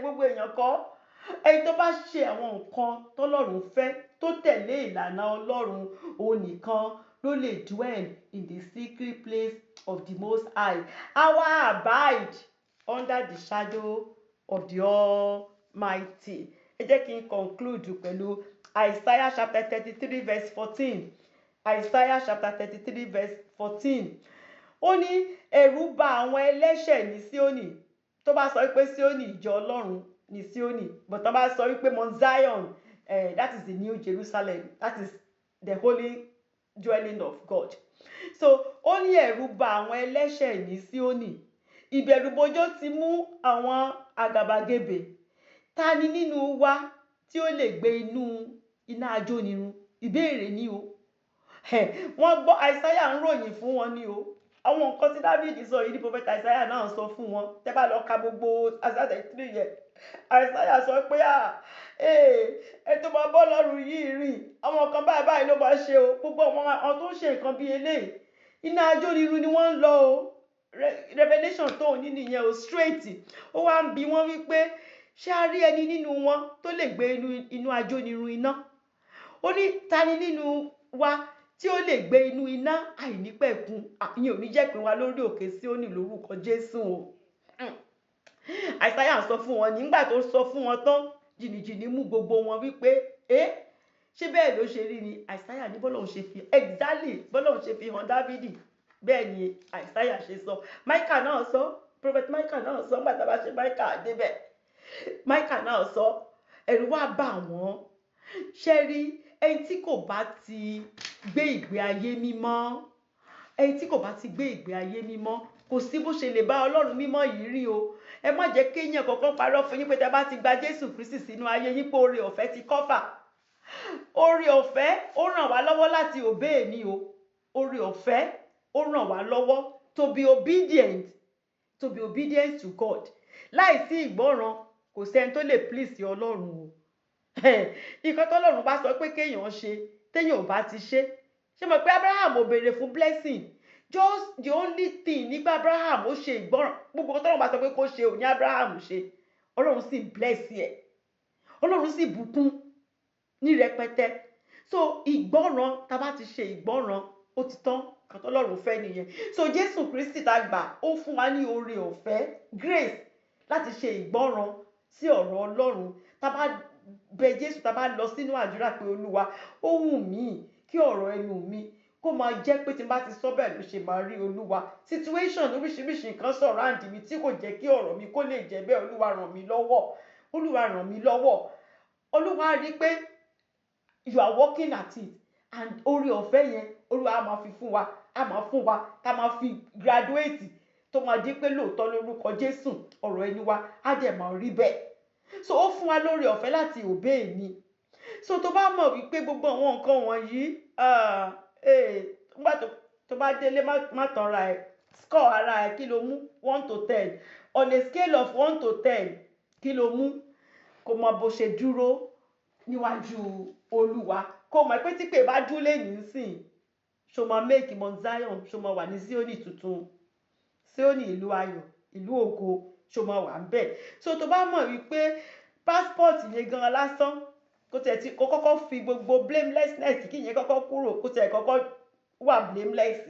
A: Gbogbo èèyàn kọ́. Ẹni tó bá ṣe àwọn nǹkan tọ́lọ́run fẹ́, tó tẹ̀lé ìlànà Ọlọ́run, òun nìkan ló lè dwell in the secret place of the Most High. Á wá abide under the shadow of the Almighty. Ẹ jẹ́ kí n conclude pẹ̀lú Isaiah chapter 33 verse 14. Isaiah chapter 33 verse 14. Ó ní ẹ̀rù bà àwọn ẹlẹ́ṣẹ̀ ní Síónì. Tó bá sọ wípé Síónì, ìjọ Ọlọ́run ní Síónì, but tó bá sọ wípé Mount Zion, that is the New Jerusalem, that is the holy dwelling of God. So ó ní ẹ̀rù bà àwọn ẹlẹ́ṣẹ̀ ní Síónì. Ìbẹ̀rùbojo ti mú àwọn àgàbàgebè. Ta ni nínú wa tí ó lè gbé inú iná ajónirun? Ìbéèrè ni o. Wọ́n gbọ́, Isaiah ń ròyìn fún wọn ni o. Àwọn nǹkan tí David sọ yìí ní Prophet Isaiah náà sọ fún wọn. Tẹ́ bá lọ ka gbogbo Isaiah 33 yẹn, Isaiah sọ pé à ẹ tó máa bọ́ lọ́rùn yìí rìn, àwọn nǹkan báyìí báyìí ló máa ṣe o. Gbogbo àwọn tó ń ṣe nǹkan bíi eléyìí, iná ajónirun ni wọ́n ń lọ o. Revelation tó ní nìyẹn o, straight. Ó wá ń bi wọ́n wípé, ṣé a rí ẹni nínú wọn tó lè gbé inú ajónirun iná? Ó ní, ta ni nínú wa tí ó lè gbé inú iná àìnípẹ̀kun? Ìyẹn ò ní jẹ́ pé wa lórí òkè Síónì lórúkọ Jésù o. Àìsáyà sọ fún wọn. Nígbà tó sọ fún wọn tán, jìnnìjìnnì mú gbogbo wọn wípé, ẹ ṣé bẹ́ẹ̀ ló ṣe rí ni? Àìsáyà ní bọ́lọ́hun ṣe fi, exactly bọ́lọ́hun ṣe fi hàn Dávìdì, bẹ́ẹ̀ ni Àìsáyà ṣe sọ. Micah náà sọ, Prophet Micah náà sọ. Nígbà tá a bá ṣe Micah débẹ̀, Micah náà sọ. Ẹ̀rù wá bà wọ́n. Ṣe rí, ẹni tí kò bá ti gbé ìgbé ayé mímọ́, ẹni tí kò bá ti gbé ìgbé ayé mímọ́, kò sí bó ṣe lè bá Ọlọ́run mímọ́ yìí rí o. Ẹ má jẹ́ kéèyàn kankan parọ́ fún yín pé tẹ́ bá ti gba Jésù Kristi sínú ayé yín, pé oore ọ̀fẹ́ ti cover. Oore ọ̀fẹ́ ó ràn wá lọ́wọ́ láti obey ni o. Oore ọ̀fẹ́ ó ràn wá lọ́wọ́ to be obedient, to be obedient to God. Láìsí ìgbọ́ràn, kò sẹ́ni tó lè please Ọlọ́run o. Nǹkan tọ́lọ́run bá sọ pé kéèyàn ṣe, téèyàn ò bá ti ṣe, ṣé mo pé Abraham ò béèrè fún blessing? Just the only thing nígbà Abraham ó ṣe ìgbọ́ràn, gbogbo tọ́lọ́run bá sọ pé kó ṣe ò ní Abraham ṣe. Ọlọ́run sì bless ẹ̀, Ọlọ́run sì bùkún ní rẹpẹtẹ. So ìgbọ́ràn, tá a bá ti ṣe ìgbọ́ràn, ó ti tán. Kan tọ́lọ́run fẹ́ nìyẹn. So Jésù Kristi tá a gbà, ó fún wa ní oore ọ̀fẹ́, grace, láti ṣe ìgbọ́ràn sí ọ̀rọ̀ Ọlọ́run. Tá a bá bẹ Jésù, tá a bá lọ sínú àdúrà pé, Olúwa, ó wù mí kí ọ̀rọ̀ ẹnu mi kó máa jẹ́ pé tí n bá ti sọ, bẹ́ẹ̀ ló ṣe máa rí. Olúwa, situation oríṣiríṣi nǹkan surround mi tí kò jẹ́ kí ọ̀rọ̀ mi kó lè jẹ́ bẹ́ẹ̀. Olúwa, ràn mí lọ́wọ́. Olúwa, ràn mí lọ́wọ́. Olúwa rí pé you are working at it, and oore ọ̀fẹ́ yẹn, Olúwa á máa fi fún wa, á máa fún wa, tá a máa fi graduate, tó máa di pé lóòótọ́, lórúkọ Jésù, ọ̀rọ̀ ẹni wa á dẹ̀ máa rí bẹ́ẹ̀. So ó fún wa lóore ọ̀fẹ́ láti obey ni. So tó bá mọ̀ wípé gbogbo àwọn nǹkan wọ̀nyí, nígbà tó bá délé, má tanra ẹ̀. Score ara ẹ̀. Kí ló mú? 1 to 10, on a scale of 1 to 10, kí ló mú? Kó mọ bó ṣe dúró níwájú Olúwa, kó mọ̀ pé tí pé bá dún lẹ́yìn nísìn, ṣó máa make Mount Zion? Ṣó máa wà ní Zioni tuntun, Zioni ìlú ayọ̀, ìlú ògo? Ṣó máa wà ń bẹ̀? So tó bá mọ̀ wípé passport yẹn gan lásán, kó tiẹ̀ ti kó kọ́kọ́ fi gbogbo blamelessness, kí ìyẹn kọ́kọ́ kúrò, kó tiẹ̀ kọ́kọ́ wà blameless,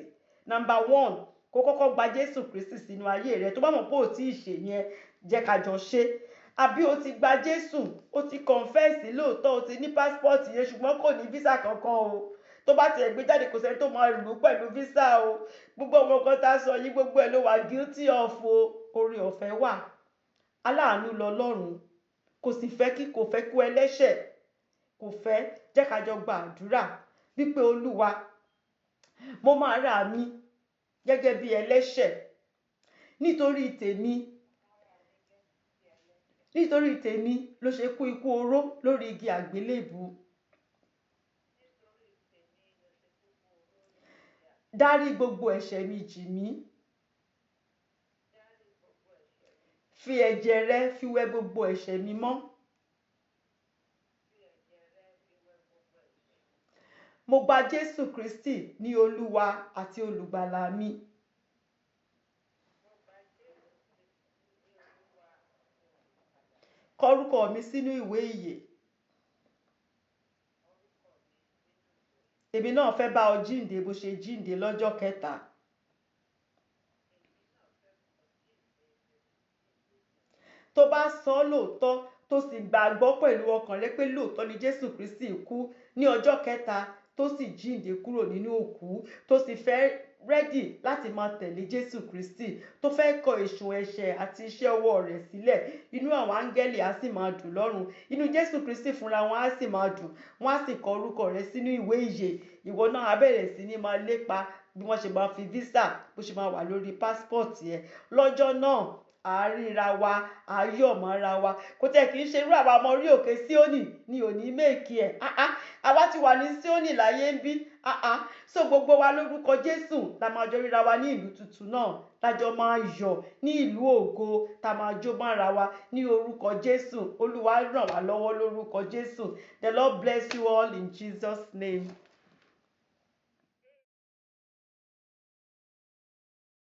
A: number one, kó kọ́kọ́ gba Jésù Kristi sínú ayé rẹ. Tó bá mọ̀ pé ò tí ì ṣe yẹn, jẹ́ ká jọ ṣe. Àbí o ti gba Jésù, o ti confess lóòótọ́, o ti ní passport yẹn, ṣùgbọ́n kò ní visa kankan o. Tó bá tiẹ̀ gbé jáde, kò sẹ́ni tó máa lù ú pẹ̀lú visa o. Gbogbo ọmọ kan tá a sọ yìí, gbogbo ẹ̀ ló wà guilty of o. Oore ọ̀fẹ́ wà. Aláàánú lọ́lọ́run, kò sì fẹ́ kí, kò fẹ́ kú ẹlẹ́ṣẹ̀, kò fẹ́. Jẹ́ ká jọ gba àdúrà wípé, Olúwa, mo máa ra mi gẹ́gẹ́ bí ẹlẹ́ṣẹ̀ nítorí tèmi. Nítorí tèmi ló ṣe kú ikú oró lórí igi àgbélébù.
B: Nítorí tèmi ló ṣe kú ikú oró lórí igi àgbélébùú.
A: Dárí gbogbo ẹ̀ṣẹ̀ mi jì mí.
B: Dárí gbogbo ẹ̀ṣẹ̀ mi jì.
A: Fi ẹ̀jẹ̀ rẹ fi wẹ gbogbo ẹ̀ṣẹ̀ mi mọ́.
B: Fi ẹ̀jẹ̀ rẹ fi wẹ gbogbo ẹ̀ṣẹ̀ mi mọ́.
A: Mo gba Jésù Kristi ní Olúwa àti Olùgbàlà mi.
B: Mo gba Jésù Kristi ní Olúwa àti Olùgbàlà mi.
A: Kọ orúkọ mi sínú ìwé ìyè.
B: Orúkọ mi sínú ìwé ìyè.
A: Èmi náà fẹ́ bá ọ jíǹde bó ṣe jíǹde lọ́jọ́ kẹta.
B: Èmi náà fẹ́ bá ọ jíǹde bí o ṣe jíǹde ní ọjọ́
A: Tó bá sọ ọ́ lóòótọ́, tó sì gbàgbọ́ pẹ̀lú ọkàn rẹ pé lóòótọ́ ni Jésù Kristi kú ní ọjọ́ kẹta, tó sì jíǹde kúrò nínú òkú, tó sì fẹ́ ready láti máa tẹ̀lé Jésù Kristi, tó fẹ́ kọ èṣù, ẹ̀ṣẹ̀ àti iṣẹ́ ọwọ́ rẹ̀ sílẹ̀, inú àwọn áńgẹ́lì á sì máa dùn lọ́run, inú Jésù Kristi fúnra wọn á sì máa dùn, wọ́n á sì kọ orúkọ rẹ̀ sínú ìwé ìyè. Ìwọ náà á bẹ̀rẹ̀ sí ní máa lépa bí wọ́n ṣe máa fi visa, bó ṣe máa wà lórí passport yẹn. Lọ́jọ́ náà, àríra wa, àyọ̀ mọ́ra wa. Kò tẹ̀ kì í ṣe irú àwa ọmọ orí òkè Síónì ni ò ní make ẹ̀. Àwa ti wà ní Síónì láyé ń bí. Ah ah. So gbogbo wa, lórúkọ Jésù, la máa jọ ríra wa ní ìlú tuntun náà, lájọ máa yọ̀ ní ìlú ògo, tá máa jó mára wa ní orúkọ Jésù. Olúwa ràn wá lọ́wọ́ lórúkọ Jésù. The Lord bless you all in Jesus' name.